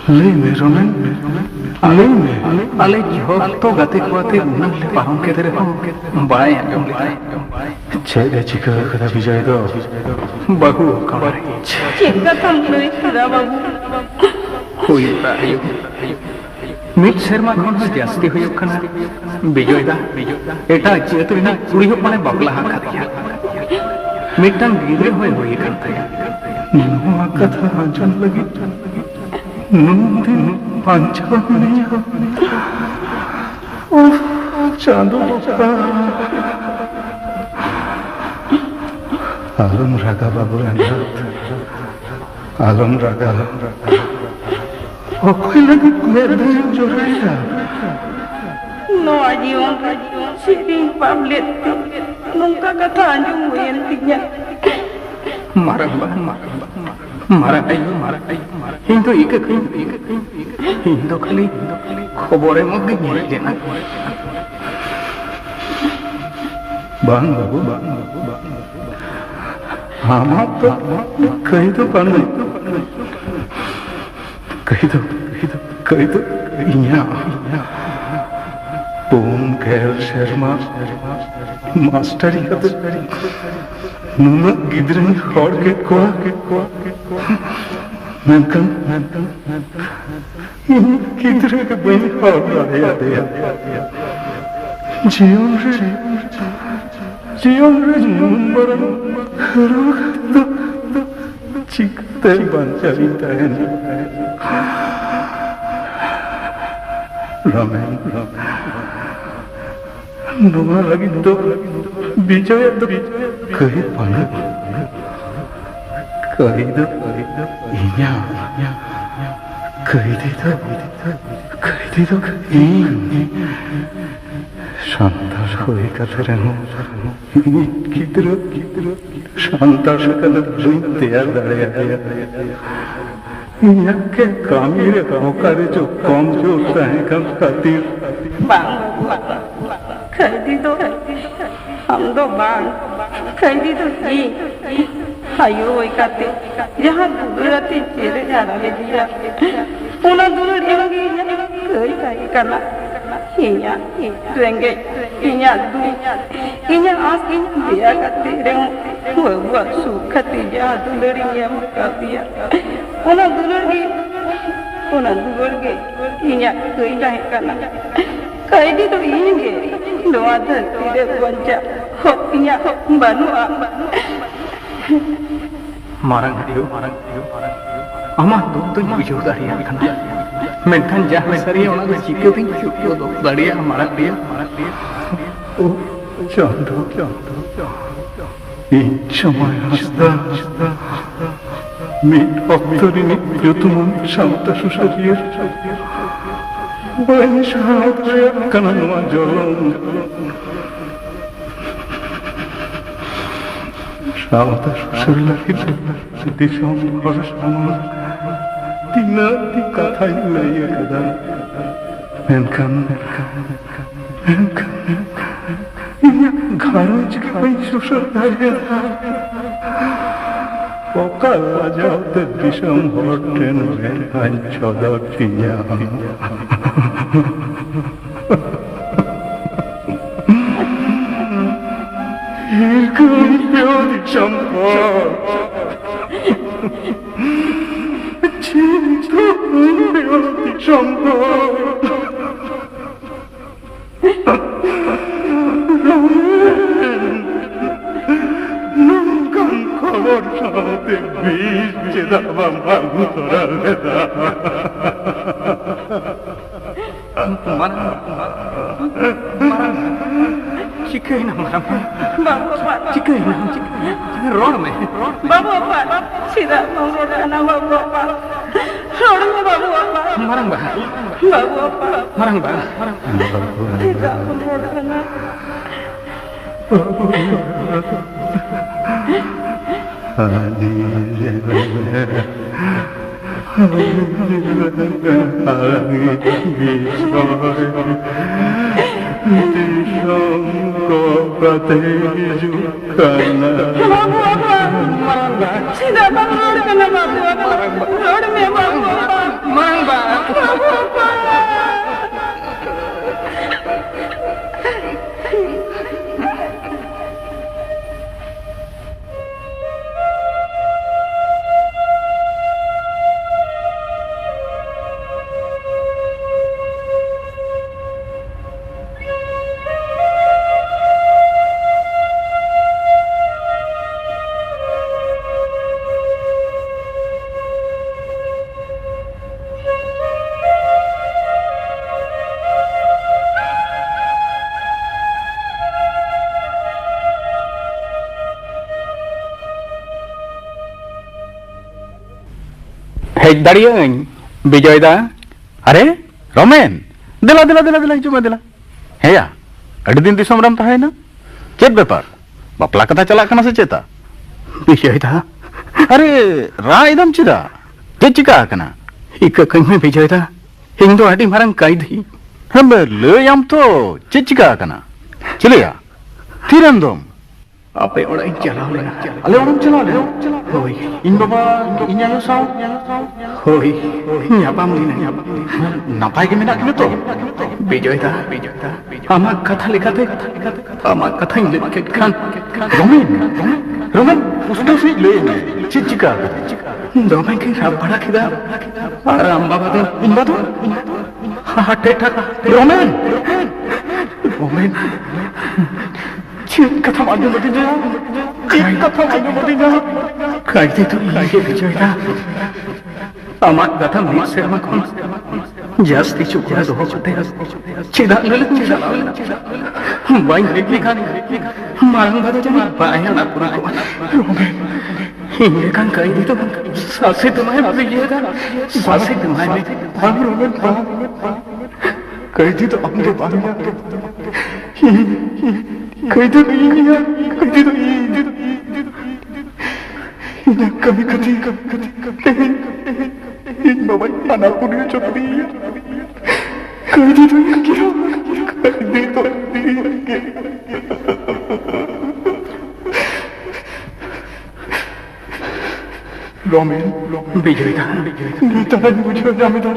ᱞᱟᱹᱭ ᱢᱮ ᱨᱚᱢᱮᱱ, ᱞᱟᱹᱭ ᱢᱮ᱾ ᱟᱞᱮ ᱡᱷᱚᱛᱚ ᱜᱟᱛᱮ ᱠᱚ ᱟᱛᱮ ᱩᱱᱟᱹᱜ ᱞᱮ ᱯᱟᱨᱚᱢ ᱠᱮᱫ ᱨᱮᱦᱚᱸ ᱵᱟᱭ ᱟᱸᱡᱚᱢ ᱞᱮᱫᱟ᱾ ᱪᱮᱫ ᱮ ᱪᱤᱠᱟᱹ ᱟᱠᱟᱫᱟ ᱵᱤᱡᱚᱭ ᱫᱚ? ᱵᱟᱹᱦᱩ ᱚᱠᱟᱨᱮ? ᱪᱮᱫ ᱠᱟᱛᱷᱟᱢ ᱞᱟᱹᱭ ᱠᱮᱫᱟ ᱵᱟᱹᱵᱩ? ᱦᱩᱭᱩᱜᱼᱟ ᱟᱭᱳ᱾ ᱢᱤᱫ ᱥᱮᱨᱢᱟ ᱠᱷᱚᱱ ᱦᱚᱸ ᱡᱟᱹᱥᱛᱤ ᱦᱩᱭᱩᱜ ᱠᱟᱱᱟ᱾ ᱵᱤᱡᱚᱭ ᱫᱟ ᱮᱴᱟᱜ ᱡᱟᱹᱛ ᱨᱤᱱᱤᱡ ᱠᱩᱲᱤ ᱦᱚᱯᱚᱱᱮ ᱵᱟᱯᱞᱟ ᱟᱠᱟᱫᱮᱭᱟ᱾ ᱢᱤᱫᱴᱟᱝ ᱜᱤᱫᱽᱨᱟᱹ ᱦᱚᱸᱭ ᱦᱩᱭ ᱟᱠᱟᱱ ᱛᱟᱭᱟ᱾ ᱱᱚᱣᱟ ᱠᱟᱛᱷᱟ ᱟᱸᱡᱚᱢ ᱞᱟᱹᱜᱤᱫ ᱱᱩᱱ ᱫᱤᱱ ᱵᱟᱧᱪᱟᱣ ᱢᱤᱱᱟᱹᱧᱟ᱾ ᱩᱯᱷ, ᱪᱟᱸᱫᱳ ᱵᱚᱸᱜᱟ᱾ ᱟᱞᱚᱢ ᱨᱟᱜᱟ ᱵᱟᱹᱵᱩ ᱮᱸᱜᱟᱛ, ᱟᱞᱚᱢ ᱨᱟᱜᱟ᱾ ᱚᱠᱚᱭ ᱞᱟᱹᱜᱤᱫ ᱢᱮᱫ ᱫᱟᱜ ᱮᱢ ᱡᱚᱨᱚᱭᱮᱫᱟ? ᱱᱚᱣᱟ ᱡᱤᱭᱚᱱ ᱨᱮ ᱪᱮᱫ ᱤᱧ ᱯᱟᱯ ᱞᱮᱫ ᱛᱮ ᱱᱚᱝᱠᱟ ᱠᱟᱛᱷᱟ ᱟᱸᱡᱚᱢ ᱦᱩᱭᱮᱱ ᱛᱤᱧᱟ? ᱢᱟᱨᱟᱝᱵᱟ, ᱢᱟᱨᱟᱝᱵᱟ, ᱢᱟᱨᱟᱝ ᱟᱭᱳ, ᱢᱟᱨᱟᱝ ᱟᱭᱳ, ᱢᱟᱨᱟᱝ ᱟᱭᱳ, ᱤᱧ ᱫᱚ ᱤᱠᱟᱹ ᱠᱟᱹᱧ, ᱤᱧ ᱫᱚ ᱠᱷᱟᱹᱞᱤ ᱠᱷᱚᱵᱚᱨ ᱮᱢᱚᱜ ᱜᱤᱧ ᱦᱮᱡ ᱞᱮᱱᱟ᱾ ᱵᱟᱝ ᱵᱟᱹᱵᱩ, ᱵᱟᱝ ᱵᱟᱹᱵᱩ, ᱵᱟᱝ ᱵᱟᱹᱵᱩ᱾ ᱟᱢᱟᱜ ᱫᱚ ᱠᱟᱹᱭ ᱫᱚ ᱵᱟᱹᱱᱩᱜ᱾ ᱠᱟᱹᱭ ᱫᱚ, ᱠᱟᱹᱭ ᱫᱚ, ᱠᱟᱹᱭ ᱫᱚ ᱤᱧᱟᱹᱜ᱾ ᱯᱩᱱ ᱜᱮᱞ ᱥᱮᱨᱢᱟ ᱢᱟᱥᱴᱟᱨᱤ ᱠᱟᱛᱮ ᱱᱩᱱᱟᱹᱜ ᱜᱤᱫᱽᱨᱟᱹᱧ ᱦᱚᱲ ᱠᱮᱫ ᱠᱚᱣᱟ, ᱢᱮᱱᱠᱷᱟᱱ, ᱢᱮᱱᱠᱷᱟᱱ, ᱢᱮᱱᱠᱷᱟᱱ ᱤᱧ ᱜᱤᱫᱽᱨᱟᱹ ᱜᱮ ᱵᱟᱹᱧ ᱦᱚᱲ ᱫᱟᱲᱮᱭᱟᱫᱮᱭᱟ᱾ ᱡᱤᱭᱚᱱ ᱨᱮ, ᱡᱤᱭᱚᱱ ᱨᱮ ᱧᱩᱢ ᱵᱟᱨᱟᱝ ᱦᱟᱹᱨᱩ ᱠᱟᱛᱮ ᱫᱚ ᱪᱤᱠᱟᱹᱛᱮ ᱵᱟᱧᱪᱟᱣᱤᱧ ᱛᱟᱦᱮᱱᱟ? ᱨᱟᱢᱮᱱ, ᱨᱟᱢᱮᱱ, ᱱᱚᱣᱟ ᱞᱟᱹᱜᱤᱫ ᱫᱚ ᱵᱤᱡᱚᱭᱟᱜ ᱫᱚ ᱠᱟᱹᱭ ᱵᱟᱹᱱᱩᱜᱼᱟ᱾ ᱠᱟᱹᱭ ᱫᱚ ᱤᱧᱟᱹᱜ᱾ ᱠᱟᱹᱭᱫᱤ ᱫᱚ, ᱠᱟᱹᱭᱫᱤ ᱫᱚ ᱤᱧ᱾ ᱥᱟᱱᱛᱟᱲ ᱦᱩᱭ ᱠᱟᱛᱮ ᱨᱮᱦᱚᱸ ᱤᱧᱤᱡ ᱜᱤᱫᱽᱨᱟᱹ, ᱜᱤᱫᱽᱨᱟᱹ ᱥᱟᱱᱛᱟᱲ ᱞᱮᱠᱟ ᱫᱚ ᱵᱟᱹᱧ ᱛᱮᱭᱟᱨ ᱫᱟᱲᱮᱭᱟᱫᱮᱭᱟ᱾ ᱤᱧᱟᱹᱜ ᱜᱮ ᱠᱟᱹᱢᱤ ᱨᱮ ᱚᱠᱟ ᱨᱮᱪᱚ ᱠᱚᱢ ᱡᱳᱨ ᱛᱟᱦᱮᱸ ᱠᱟᱱ ᱠᱷᱟᱹᱛᱤᱨ᱾ ᱵᱟᱝ ᱵᱟᱹᱵᱩ, ᱠᱷᱟᱹᱭᱫᱤ ᱫᱚ ᱟᱢ ᱫᱚ ᱵᱟᱝ, ᱠᱷᱟᱹᱭᱫᱤ ᱫᱚ ᱤᱧ᱾ ᱟᱭᱳ ᱦᱩᱭ ᱠᱟᱛᱮ ᱡᱟᱦᱟᱸ ᱫᱩᱞᱟᱹᱲ ᱟᱛᱮ ᱪᱮᱫ ᱮ ᱦᱟᱨᱟ ᱞᱮᱫᱮᱭᱟ, ᱚᱱᱟ ᱫᱩᱞᱟᱹᱲ ᱮᱢ ᱜᱮ ᱤᱧᱟᱹᱜ ᱠᱟᱹᱭ ᱛᱟᱦᱮᱸ ᱠᱟᱱᱟ᱾ ᱤᱧᱟᱹᱜ ᱨᱮᱸᱜᱮᱡ, ᱤᱧᱟᱹᱜ ᱫᱩᱠ, ᱤᱧᱟᱹᱜ ᱟᱸᱥ ᱤᱧ ᱫᱮᱭᱟ ᱠᱟᱛᱮ ᱨᱮᱦᱚᱸ ᱵᱟᱹᱵᱩᱣᱟᱜ ᱥᱩᱠ ᱠᱷᱟᱹᱛᱤᱨ ᱡᱟᱦᱟᱸ ᱫᱩᱞᱟᱹᱲ ᱤᱧ ᱮᱢ ᱟᱠᱟᱫᱮᱭᱟ, ᱚᱱᱟ ᱫᱩᱞᱟᱹᱲ ᱜᱮ, ᱚᱱᱟ ᱫᱩᱞᱟᱹᱲ ᱜᱮ ᱤᱧᱟᱹᱜ ᱠᱟᱹᱭ ᱛᱟᱦᱮᱸ ᱠᱟᱱᱟ᱾ ᱠᱟᱹᱭᱫᱤ ᱫᱚ ᱤᱧ ᱜᱮ᱾ ᱱᱚᱣᱟ ᱫᱷᱟᱹᱨᱛᱤ ᱨᱮ ᱵᱟᱧᱪᱟᱜ ᱦᱚᱠ ᱤᱧᱟᱹᱜ ᱵᱟᱹᱱᱩᱜᱼᱟ᱾ ᱢᱟᱨᱟᱝ ᱟᱭᱳ, ᱢᱟᱨᱟᱝ ᱟᱭᱳ, ᱟᱢᱟᱜ ᱫᱩᱠ ᱫᱚᱧ ᱵᱩᱡᱷᱟᱹᱣ ᱫᱟᱲᱮᱭᱟᱜ ᱠᱟᱱᱟ, ᱢᱮᱱᱠᱷᱟᱱ ᱡᱟᱦᱟᱸ ᱥᱟᱹᱨᱤᱭᱟ ᱚᱱᱟ ᱫᱚ ᱪᱤᱠᱟᱹᱛᱤᱧ ᱪᱩᱯ ᱜᱚᱫᱚᱜ ᱫᱟᱲᱮᱭᱟᱜᱼᱟ, ᱢᱟᱨᱟᱝ ᱟᱭᱳ? ᱳ ᱪᱟᱸᱫᱳ, ᱤᱧ ᱥᱚᱢᱟᱭ ᱦᱟᱸᱥᱫᱟ, ᱢᱤᱫ ᱚᱠᱛᱚ ᱨᱤᱱᱤᱡ ᱧᱩᱛᱩᱢᱟᱱ ᱥᱟᱶᱛᱟ ᱥᱩᱥᱟᱹᱨᱤᱭᱟᱹ, ᱵᱟᱹᱧ ᱥᱟᱦᱟᱣ ᱫᱟᱲᱮᱭᱟᱜ ᱠᱟᱱᱟ ᱱᱚᱣᱟ ᱡᱚᱞᱚᱱ᱾ ᱥᱟᱶᱛᱟ ᱥᱩᱥᱟᱹᱨ ᱞᱟᱹᱜᱤᱫ ᱫᱤᱥᱚᱢ ᱦᱚᱲ ᱥᱟᱢᱟᱝ ᱛᱤᱱᱟᱹᱜ ᱠᱟᱛᱷᱟᱧ ᱞᱟᱹᱭ ᱟᱠᱟᱫᱟ, ᱢᱮᱱᱠᱷᱟᱱ, ᱢᱮᱱᱠᱷᱟᱱ ᱤᱧᱟᱹᱜ ᱜᱷᱟᱨᱚᱸᱡᱽ ᱜᱮ ᱵᱟᱹᱧ ᱥᱩᱥᱟᱹᱨ ᱫᱟᱲᱮᱭᱟᱫᱟ᱾ ᱚᱠᱟ ᱞᱟᱡᱟᱣ ᱛᱮ ᱫᱤᱥᱚᱢ ᱦᱚᱲ ᱴᱷᱮᱱ ᱢᱮᱫᱦᱟᱧ ᱥᱚᱫᱚᱨ ᱛᱤᱧᱟ? ᱦᱤᱨᱠᱟᱹᱧ ᱯᱮ ᱫᱤᱥᱚᱢ ᱦᱚᱲ, ᱪᱤᱱᱛᱟᱹᱧ ᱯᱮ ᱫᱤᱥᱚᱢ ᱦᱚᱲ᱾ ᱱᱚᱝᱠᱟᱱ ᱠᱷᱚᱵᱚᱨ ᱥᱟᱶᱛᱮ ᱵᱤᱥ ᱪᱮᱫᱟᱜ ᱵᱟᱢ ᱟᱹᱜᱩ ᱛᱚᱨᱟ ᱞᱮᱫᱟ? ᱢᱟᱨᱟᱝ, ᱢᱟᱨᱟᱝ, ᱪᱤᱠᱟᱹᱭᱮᱱᱟ ᱢᱟᱨᱟᱝ? ᱵᱟᱹᱵᱩ ᱵᱟᱵᱟ᱾ ᱪᱤᱠᱟᱹᱭᱮᱱᱟ? ᱪᱤᱠᱟᱹᱭᱮᱱᱟ? ᱨᱚᱲ ᱢᱮ, ᱨᱚᱲ ᱢᱮ᱾ ᱵᱟᱹᱵᱩ ᱵᱟᱵᱟ, ᱪᱮᱫᱟᱜ ᱵᱟᱢ ᱨᱚᱲ ᱠᱟᱱᱟ ᱵᱟᱹᱵᱩ ᱵᱟᱵᱟ? ᱨᱚᱲ ᱢᱮ ᱵᱟᱹᱵᱩ ᱵᱟᱵᱟ᱾ ᱢᱟᱨᱟᱝ ᱵᱟ᱾ ᱵᱟᱹᱵᱩ ᱵᱟᱵᱟ᱾ ᱢᱟᱨᱟᱝ ᱵᱟ᱾ ᱪᱮᱫᱟᱜ ᱵᱟᱢ ᱨᱚᱲ ᱠᱟᱱᱟ? ᱫᱤᱥᱚᱢ ᱠᱚ ᱠᱟᱛᱮ ᱦᱤᱡᱩᱜ ᱠᱟᱱᱟ᱾ ᱵᱟᱹᱵᱩ ᱵᱟᱵᱟ, ᱪᱮᱫᱟᱜ ᱵᱟᱢ ᱨᱚᱲ ᱠᱟᱱᱟ ᱵᱟᱹᱵᱩ ᱵᱟᱵᱟ? ᱨᱚᱲ ᱢᱮ ᱵᱟᱹᱵᱩ ᱵᱟᱵᱟ᱾ ᱢᱟᱨᱟᱝ ᱵᱟ᱾ ᱵᱟᱹᱵᱩ ᱵᱟᱵᱟ᱾ ᱦᱮᱡ ᱫᱟᱲᱮᱭᱟᱜ ᱟᱹᱧ, ᱵᱤᱡᱚᱭ ᱫᱟ? ᱟᱨᱮ, ᱨᱚᱢᱮᱱ, ᱫᱮᱞᱟ, ᱫᱮᱞᱟ, ᱫᱮᱞᱟ, ᱫᱮᱞᱟ, ᱦᱤᱡᱩᱜ ᱢᱮ, ᱫᱮᱞᱟ᱾ ᱦᱮᱸᱭᱟ, ᱟᱹᱰᱤ ᱫᱤᱱ ᱫᱤᱥᱚᱢ ᱨᱮᱢ ᱛᱟᱦᱮᱸᱭᱮᱱᱟ᱾ ᱪᱮᱫ ᱵᱮᱯᱟᱨ? ᱵᱟᱯᱞᱟ ᱠᱟᱛᱷᱟ ᱪᱟᱞᱟᱜ ᱠᱟᱱᱟ ᱥᱮ ᱪᱮᱛᱟ? ᱵᱤᱡᱚᱭ ᱫᱟ᱾ ᱟᱨᱮ, ᱨᱟᱜ ᱮᱫᱟᱢ ᱪᱮᱫᱟᱜ? ᱪᱮᱫ ᱪᱤᱠᱟ ᱟᱠᱟᱱᱟ? ᱤᱠᱟᱹ ᱠᱟᱹᱧ ᱢᱮ ᱵᱤᱡᱚᱭ ᱫᱟ, ᱤᱧ ᱫᱚ ᱟᱹᱰᱤ ᱢᱟᱨᱟᱝ ᱠᱟᱹᱭᱫᱷᱤ᱾ ᱦᱮᱸ, ᱞᱟᱹᱭ ᱟᱢ ᱛᱚ, ᱪᱮᱫ ᱪᱤᱠᱟ ᱟᱠᱟᱱᱟ? ᱪᱤᱞᱤᱭᱟ? ᱛᱤᱨᱮᱢ ᱫᱚᱢ? ᱟᱯᱮ ᱚᱲᱟᱜ ᱤᱧ ᱪᱟᱞᱟᱣ ᱞᱮᱱᱟ᱾ ᱟᱞᱮ ᱚᱲᱟᱜ ᱮᱢ ᱪᱟᱞᱟᱣ ᱞᱮᱱᱟ? ᱦᱳᱭ᱾ ᱤᱧ ᱵᱟᱵᱟ, ᱤᱧ ᱟᱭᱳ ᱥᱟᱶ? ᱦᱳᱭ, ᱧᱟᱯᱟᱢ ᱞᱮᱱᱟ, ᱧᱟᱯᱟᱢ ᱞᱮᱱᱟ᱾ ᱱᱟᱯᱟᱭ ᱜᱮ ᱢᱮᱱᱟᱜ ᱠᱤᱱᱟ ᱛᱚ? ᱵᱤᱡᱚᱭ ᱫᱟ, ᱵᱤᱡᱚᱭ ᱫᱟ, ᱟᱢᱟᱜ ᱠᱟᱛᱷᱟ ᱞᱮᱠᱟᱛᱮ, ᱟᱢᱟᱜ ᱠᱟᱛᱷᱟᱧ ᱞᱟᱹᱭ ᱠᱮᱫ ᱠᱷᱟᱱ᱾ ᱨᱚᱢᱮᱱ, ᱨᱚᱢᱮᱱ, ᱨᱚᱢᱮᱱ, ᱯᱩᱥᱴᱟᱹᱣ ᱥᱟᱺᱦᱤᱡ ᱞᱟᱹᱭ ᱢᱮ, ᱪᱮᱫ ᱪᱤᱠᱟ ᱟᱠᱟᱱᱟ? ᱫᱚᱢᱮ ᱜᱮ ᱨᱟᱜ ᱵᱟᱲᱟ ᱠᱮᱫᱟ᱾ ᱟᱨ ᱟᱢ ᱵᱟᱵᱟ ᱫᱚ? ᱤᱧ ᱵᱟ ᱫᱚ? ᱦᱟᱨᱴ ᱮᱴᱟᱠ᱾ ᱨᱚᱢᱮᱱ! ᱨᱚᱢᱮᱱ! ᱪᱮᱫ ᱠᱟᱛᱷᱟᱢ ᱟᱸᱡᱚᱢ ᱟᱹᱫᱤᱧᱟ? ᱪᱮᱫ ᱠᱟᱛᱷᱟᱢ ᱟᱸᱡᱚᱢ ᱟᱹᱫᱤᱧᱟ? ᱠᱟᱭᱫᱷᱤ ᱫᱚ ᱤᱧ ᱜᱮ ᱵᱤᱡᱚᱭ ᱫᱟ᱾ ᱟᱢᱟᱜ ᱜᱟᱛᱷᱟ ᱢᱤᱫ ᱥᱮᱨᱢᱟ ᱠᱷᱚᱱ ᱡᱟᱹᱥᱛᱤ ᱪᱩᱠᱩᱨ ᱫᱚᱦᱚ ᱠᱟᱛᱮ ᱪᱮᱫᱟᱜ ᱞᱟᱹᱞᱟᱹᱧ ᱪᱟᱞᱟᱣ ᱞᱮᱱᱟ? ᱵᱟᱹᱧ ᱞᱟᱹᱭ ᱞᱮᱠᱷᱟᱱ ᱢᱟᱨᱟᱝ ᱵᱟ ᱫᱚ ᱡᱟᱹᱱᱤᱡ ᱵᱟᱭ ᱟᱱᱟ ᱯᱩᱨᱟᱹ ᱠᱚᱜᱼᱟ᱾ ᱤᱧ ᱞᱮᱠᱟᱱ ᱠᱟᱹᱭᱫᱷᱤ ᱫᱚ ᱥᱟᱥᱮᱛ ᱮᱢᱟᱭ ᱢᱮ ᱵᱤᱡᱚᱭ ᱫᱟ, ᱥᱟᱥᱮᱛ ᱮᱢᱟᱭ ᱢᱮ᱾ ᱵᱟᱝ ᱨᱚᱢᱮᱱ, ᱵᱟᱝ᱾ ᱠᱟᱹᱭᱫᱷᱤ ᱫᱚ ᱟᱢ ᱫᱚ ᱵᱟᱝ ᱭᱟ᱾ ᱠᱟᱹᱭᱫᱷᱤ ᱫᱚ ᱤᱧ ᱭᱟ, ᱠᱟᱹᱭᱫᱷᱤ ᱫᱚ ᱤᱧ᱾ ᱤᱧᱟᱹᱜ ᱠᱟᱹᱢᱤ ᱠᱷᱟᱹᱛᱤᱨ ᱛᱮᱦᱮᱧ ᱤᱧ ᱵᱟᱵᱟᱧ ᱟᱱᱟ ᱯᱩᱨᱤ ᱦᱚᱪᱚ ᱠᱮᱫᱮᱭᱟ᱾ ᱠᱟᱹᱭᱫᱷᱤ ᱫᱚ ᱤᱧ ᱜᱮ, ᱠᱟᱹᱭᱫᱷᱤ ᱫᱚ ᱤᱧ ᱜᱮ᱾ ᱨᱚᱢᱮᱱ, ᱵᱤᱡᱚᱭ ᱫᱟ, ᱱᱮᱛᱟᱨᱤᱧ ᱵᱩᱡᱷᱟᱹᱣ ᱧᱟᱢ ᱮᱫᱟ,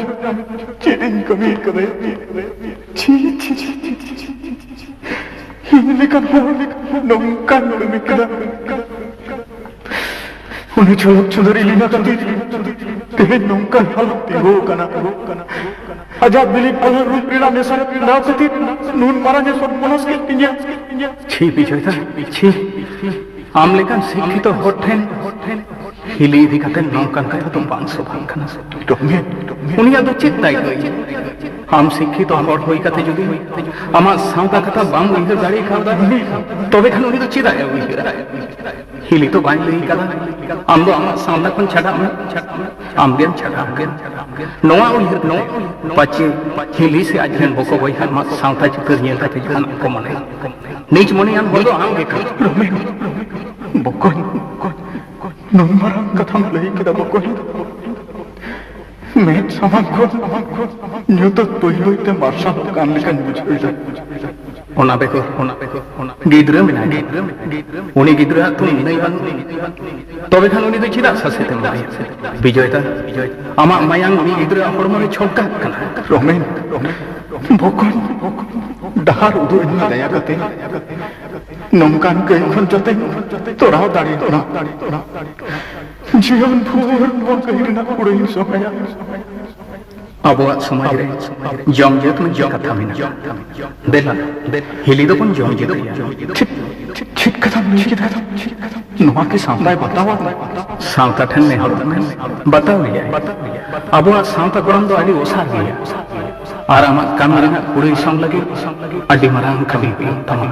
ᱪᱮᱫ ᱤᱧ ᱠᱟᱹᱢᱤ ᱠᱟᱫᱟ᱾ ᱪᱷᱤ, ᱪᱷᱤ, ᱪᱷᱤ, ᱪᱷᱤ, ᱪᱷᱤ, ᱪᱷᱤ, ᱤᱧ ᱞᱮᱠᱟᱱ ᱦᱚᱲ ᱱᱚᱝᱠᱟᱱ ᱠᱟᱹᱢᱤ ᱠᱟᱫᱟ᱾ ᱩᱱᱤ ᱪᱷᱚᱞᱚᱠ ᱪᱷᱩᱫᱟᱹᱨᱤ ᱞᱤᱞᱟ ᱠᱷᱟᱹᱛᱤᱨ ᱛᱮᱦᱮᱧ ᱱᱚᱝᱠᱟᱱ ᱦᱟᱞᱚᱛ ᱛᱤᱸᱜᱩ ᱟᱠᱟᱱᱟ᱾ ᱟᱡᱟᱜ ᱵᱤᱞᱤᱫ ᱯᱟᱞᱦᱟ ᱨᱩᱯ ᱨᱮᱱᱟᱜ ᱱᱮᱥᱟ ᱨᱮ ᱯᱷᱮᱰᱟᱣ ᱠᱷᱟᱹᱛᱤᱨ ᱱᱩᱱ ᱢᱟᱨᱟᱝ ᱮ ᱥᱚᱨᱵᱚᱱᱟᱥ ᱠᱮᱫ ᱛᱤᱧᱟ᱾ ᱪᱷᱤ ᱵᱤᱡᱚᱭ ᱫᱟ, ᱪᱷᱤ᱾ ᱟᱢ ᱞᱮᱠᱟᱱ ᱥᱤᱠᱠᱷᱤᱛᱚ ᱦᱚᱲ ᱴᱷᱮᱱ ᱦᱤᱞᱤ ᱤᱫᱤ ᱠᱟᱛᱮ ᱱᱚᱝᱠᱟᱱ ᱠᱟᱛᱷᱟ ᱫᱚ ᱵᱟᱝ ᱥᱚᱵᱷᱟᱜ ᱠᱟᱱᱟ᱾ ᱨᱚᱢᱮᱱ, ᱩᱱᱤᱭᱟᱜ ᱫᱚ ᱪᱮᱫ ᱛᱟᱭ ᱟᱹᱭ? ᱟᱢ ᱥᱤᱠᱠᱷᱤᱛᱚ ᱦᱚᱲ ᱦᱩᱭ ᱠᱟᱛᱮ ᱡᱩᱫᱤ ᱟᱢᱟᱜ ᱥᱟᱶᱛᱟ ᱠᱟᱛᱷᱟ ᱵᱟᱢ ᱩᱭᱦᱟᱹᱨ ᱫᱟᱲᱮ ᱠᱟᱣᱫᱟ, ᱛᱚᱵᱮ ᱠᱷᱟᱱ ᱩᱱᱤ ᱫᱚ ᱪᱮᱫᱟᱜ ᱮ ᱩᱭᱦᱟᱹᱨᱟ? ᱦᱤᱞᱤ ᱛᱚ ᱵᱟᱭ ᱞᱟᱹᱭ ᱠᱟᱫᱟ ᱟᱢ ᱫᱚ ᱟᱢᱟᱜ ᱥᱟᱶᱛᱟ ᱠᱷᱚᱱ ᱪᱷᱟᱰᱟᱜ ᱢᱮ᱾ ᱟᱢ ᱜᱮᱢ ᱪᱷᱟᱰᱟᱣ ᱠᱮᱫ᱾ ᱱᱚᱣᱟ ᱩᱭᱦᱟᱹᱨ ᱠᱟᱛᱮ ᱯᱟᱪᱮ ᱦᱤᱞᱤ ᱥᱮ ᱟᱡ ᱨᱮᱱ ᱵᱚᱠᱚ ᱵᱚᱭᱦᱟ ᱟᱢᱟᱜ ᱥᱟᱶᱛᱟ ᱪᱤᱛᱟᱹᱨ ᱧᱮᱞ ᱠᱟᱛᱮ ᱡᱟᱦᱟᱱᱟᱜ ᱠᱚ ᱢᱚᱱᱮᱭᱟ᱾ ᱱᱤᱡ ᱢᱚᱱᱮᱭᱟᱱ ᱦᱚᱲ ᱫᱚ ᱟᱢ ᱜᱮ ᱠᱟᱱᱟᱢ᱾ ᱨᱚᱢᱮᱱ, ᱵᱚᱠᱚᱧ, ᱱᱩᱱ ᱢᱟᱨᱟᱝ ᱠᱟᱛᱷᱟᱢ ᱞᱟᱹᱭ ᱠᱮᱫᱟ ᱵᱚᱠᱚᱧ᱾ ᱢᱮᱫ ᱥᱟᱢᱟᱝ ᱠᱷᱚᱱ ᱧᱩᱛᱟᱹᱛ ᱵᱟᱹᱭ ᱵᱟᱹᱭ ᱛᱮ ᱢᱟᱨᱥᱟᱞᱚᱜ ᱠᱟᱱ ᱞᱮᱠᱟᱧ ᱵᱩᱡᱷᱟᱹᱣ ᱮᱫᱟ᱾ ᱚᱱᱟ ᱵᱮᱜᱚᱨ, ᱚᱱᱟ ᱵᱮᱜᱚᱨ, ᱚᱱᱟ ᱜᱤᱫᱽᱨᱟᱹ ᱢᱮᱱᱟᱭ᱾ ᱩᱱᱤ ᱜᱤᱫᱽᱨᱟᱹᱣᱟᱜ ᱛᱚ ᱱᱤᱱᱟᱹᱭ ᱵᱟᱹᱱᱩᱜ᱾ ᱛᱚᱵᱮ ᱠᱷᱟᱱ ᱩᱱᱤ ᱫᱚ ᱪᱮᱫᱟᱜ ᱥᱟᱥᱮᱛ ᱮᱢ ᱮᱢᱟᱭᱟ? ᱵᱤᱡᱚᱭ ᱫᱟ, ᱟᱢᱟᱜ ᱢᱟᱭᱟᱝ ᱩᱱᱤ ᱜᱤᱫᱽᱨᱟᱹᱣᱟᱜ ᱦᱚᱲᱢᱚ ᱨᱮ ᱪᱷᱚᱞᱠᱟᱜ ᱠᱟᱱᱟ᱾ ᱨᱚᱢᱮᱱ, ᱵᱚᱠᱚᱧ, ᱰᱟᱦᱟᱨ ᱩᱫᱩᱜ ᱟᱹᱧ ᱢᱮ ᱫᱟᱭᱟ ᱠᱟᱛᱮ᱾ ᱱᱚᱝᱠᱟᱱ ᱠᱟᱹᱭ ᱠᱷᱚᱱ ᱡᱟᱛᱮ ᱛᱚᱨᱟᱣ ᱫᱟᱲᱮᱭᱟᱜ ᱢᱟ᱾ ᱡᱤᱭᱚᱱ ᱵᱷᱳᱨ ᱱᱚᱣᱟ ᱠᱟᱹᱭ ᱨᱮᱱᱟᱜ ᱠᱩᱲᱟᱹᱭ ᱤᱧ ᱥᱚᱦᱟᱭᱟ᱾ ᱟᱵᱚᱣᱟᱜ ᱥᱚᱢᱟᱡᱽ ᱨᱮ ᱡᱚᱢ ᱡᱟᱹᱛ ᱢᱤᱫᱴᱮᱱ ᱠᱟᱛᱷᱟ ᱢᱮᱱᱟᱜᱼᱟ᱾ ᱫᱮᱞᱟ, ᱦᱤᱞᱤ ᱫᱚᱵᱚᱱ ᱡᱚᱢ ᱡᱟᱹᱛ ᱜᱮᱭᱟ᱾ ᱪᱮᱫ, ᱪᱮᱫ ᱠᱟᱛᱷᱟᱢ ᱞᱟᱹᱭ ᱠᱮᱫᱟ? ᱱᱚᱣᱟ ᱠᱤ ᱥᱟᱶᱛᱟᱭ ᱵᱟᱛᱟᱣᱟ? ᱥᱟᱶᱛᱟ ᱴᱷᱮᱱ ᱱᱮᱦᱚᱨᱚᱜ ᱢᱮ, ᱵᱟᱛᱟᱣ ᱜᱮᱭᱟᱭ᱾ ᱟᱵᱚᱣᱟᱜ ᱥᱟᱶᱛᱟ ᱜᱚᱲᱦᱚᱱ ᱫᱚ ᱟᱹᱰᱤ ᱚᱥᱟᱨ ᱜᱮᱭᱟ᱾ ᱟᱨ ᱟᱢᱟᱜ ᱠᱟᱹᱢᱤ ᱨᱮᱱᱟᱜ ᱠᱩᱲᱟᱹᱭ ᱥᱚᱝ ᱞᱟᱹᱜᱤᱫ ᱟᱹᱰᱤ ᱢᱟᱨᱟᱝ ᱠᱟᱹᱢᱤ ᱦᱩᱭᱩᱜ ᱛᱟᱢᱟ᱾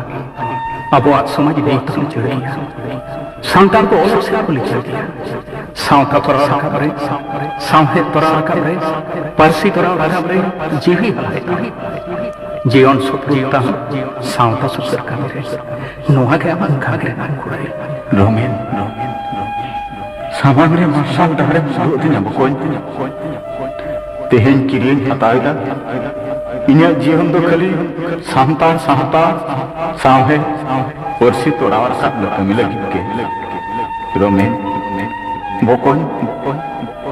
ᱟᱵᱚᱣᱟᱜ ᱥᱚᱢᱟᱡᱽ ᱱᱤᱛ ᱦᱚᱸ ᱪᱟᱹᱲ ᱜᱮᱭᱟ᱾ ᱥᱟᱱᱛᱟᱲ ᱠᱚ ᱚᱞᱚᱜ ᱥᱮᱫ ᱠᱚ ᱞᱤᱪᱟᱹᱲ ᱜᱮᱭᱟ᱾ ᱥᱟᱶᱛᱟ ᱛᱚᱨᱟᱣ ᱨᱟᱠᱟᱵ ᱨᱮ, ᱥᱟᱶᱦᱮᱫ ᱛᱚᱨᱟᱣ ᱨᱟᱠᱟᱵ ᱨᱮ, ᱯᱟᱹᱨᱥᱤ ᱛᱚᱨᱟᱣ ᱨᱟᱠᱟᱵ ᱨᱮ ᱡᱤᱣᱤ ᱟᱞᱟᱭ ᱛᱟᱢ᱾ ᱡᱤᱭᱚᱱ ᱥᱩᱯᱨᱩᱫ ᱛᱟᱢ ᱥᱟᱶᱛᱟ ᱥᱩᱥᱟᱹᱨ ᱠᱟᱹᱢᱤ ᱨᱮ᱾ ᱱᱚᱣᱟ ᱜᱮ ᱟᱢᱟᱜ ᱠᱟᱹᱢᱤ ᱨᱮᱱᱟᱜ ᱠᱩᱲᱟᱹᱭ᱾ ᱨᱚᱢᱮᱱ, ᱥᱟᱢᱟᱝ ᱨᱮ ᱢᱟᱨᱥᱟᱞ ᱰᱟᱦᱟᱨᱮᱢ ᱩᱫᱩᱜ ᱟᱹᱫᱤᱧᱟ ᱵᱚᱠᱚᱧ᱾ ᱛᱮᱦᱮᱧ ᱠᱤᱨᱤᱧ ᱦᱟᱛᱟᱣ ᱮᱫᱟ᱾ ᱤᱧᱟᱹᱜ ᱡᱤᱭᱚᱱ ᱫᱚ ᱠᱷᱟᱹᱞᱤ ᱥᱟᱱᱛᱟᱲ ᱥᱟᱶᱛᱟ, ᱥᱟᱶᱦᱮᱫ, ᱯᱟᱹᱨᱥᱤ ᱛᱚᱲᱟᱣ ᱨᱟᱠᱟᱵ ᱫᱚ ᱠᱟᱹᱢᱤ ᱞᱟᱹᱜᱤᱫ ᱜᱮ᱾ ᱨᱚᱢᱮᱱ, ᱵᱚᱠᱚᱧ,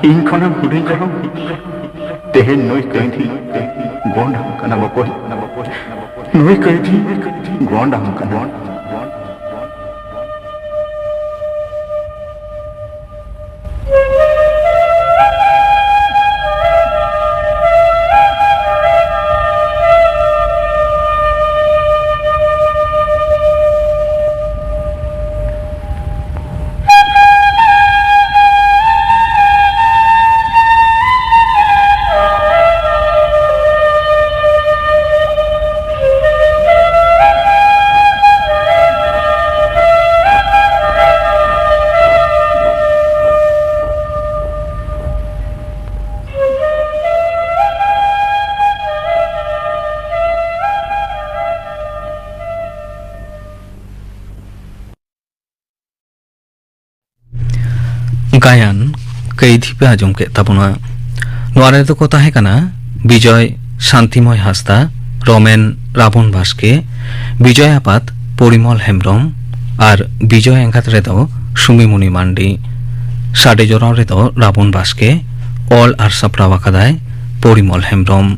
ᱤᱧ ᱠᱷᱚᱱᱮᱢ ᱦᱩᱰᱤᱧ ᱨᱮᱦᱚᱸ ᱛᱮᱦᱮᱧ ᱱᱩᱭ ᱠᱟᱹᱭᱫᱷᱤ ᱜᱚᱸᱰ ᱟᱢ ᱠᱟᱱᱟ ᱵᱚᱠᱚᱧ᱾ ᱱᱩᱭ ᱠᱟᱹᱭᱫᱷᱤ ᱜᱚᱸᱰ ᱟᱢ ᱠᱟᱱᱟ᱾ ᱜᱟᱭᱟᱱ ᱠᱟᱹᱭᱫᱷᱤ ᱯᱮ ᱟᱸᱡᱚᱢ ᱠᱮᱫ ᱛᱟᱵᱚᱱᱟ᱾ ᱱᱚᱣᱟ ᱨᱮᱫᱚ ᱠᱚ ᱛᱟᱦᱮᱸ ᱠᱟᱱᱟ ᱵᱤᱡᱚᱭ ᱥᱟᱱᱛᱤᱢᱚᱭ ᱦᱟᱸᱥᱫᱟ, ᱨᱚᱢᱮᱱ ᱨᱟᱵᱚᱱ ᱵᱟᱥᱠᱮ, ᱵᱤᱡᱚᱭ ᱟᱯᱟᱛ ᱯᱚᱨᱤᱢᱚᱞ ᱦᱮᱢᱵᱽᱨᱚᱢ ᱟᱨ ᱵᱤᱡᱚᱭ ᱮᱸᱜᱟᱛ ᱨᱮᱫᱚ ᱥᱩᱢᱤᱢᱩᱱᱤ ᱢᱟᱱᱰᱤ᱾ ᱥᱟᱰᱮ ᱡᱚᱨᱟᱣ ᱨᱮᱫᱚ ᱨᱟᱵᱚᱱ ᱵᱟᱥᱠᱮ, ᱚᱞ ᱟᱨ ᱥᱟᱯᱲᱟᱣ ᱟᱠᱟᱫᱟᱭ ᱯᱚᱨᱤᱢᱚᱞ ᱦᱮᱢᱵᱽᱨᱚᱢ᱾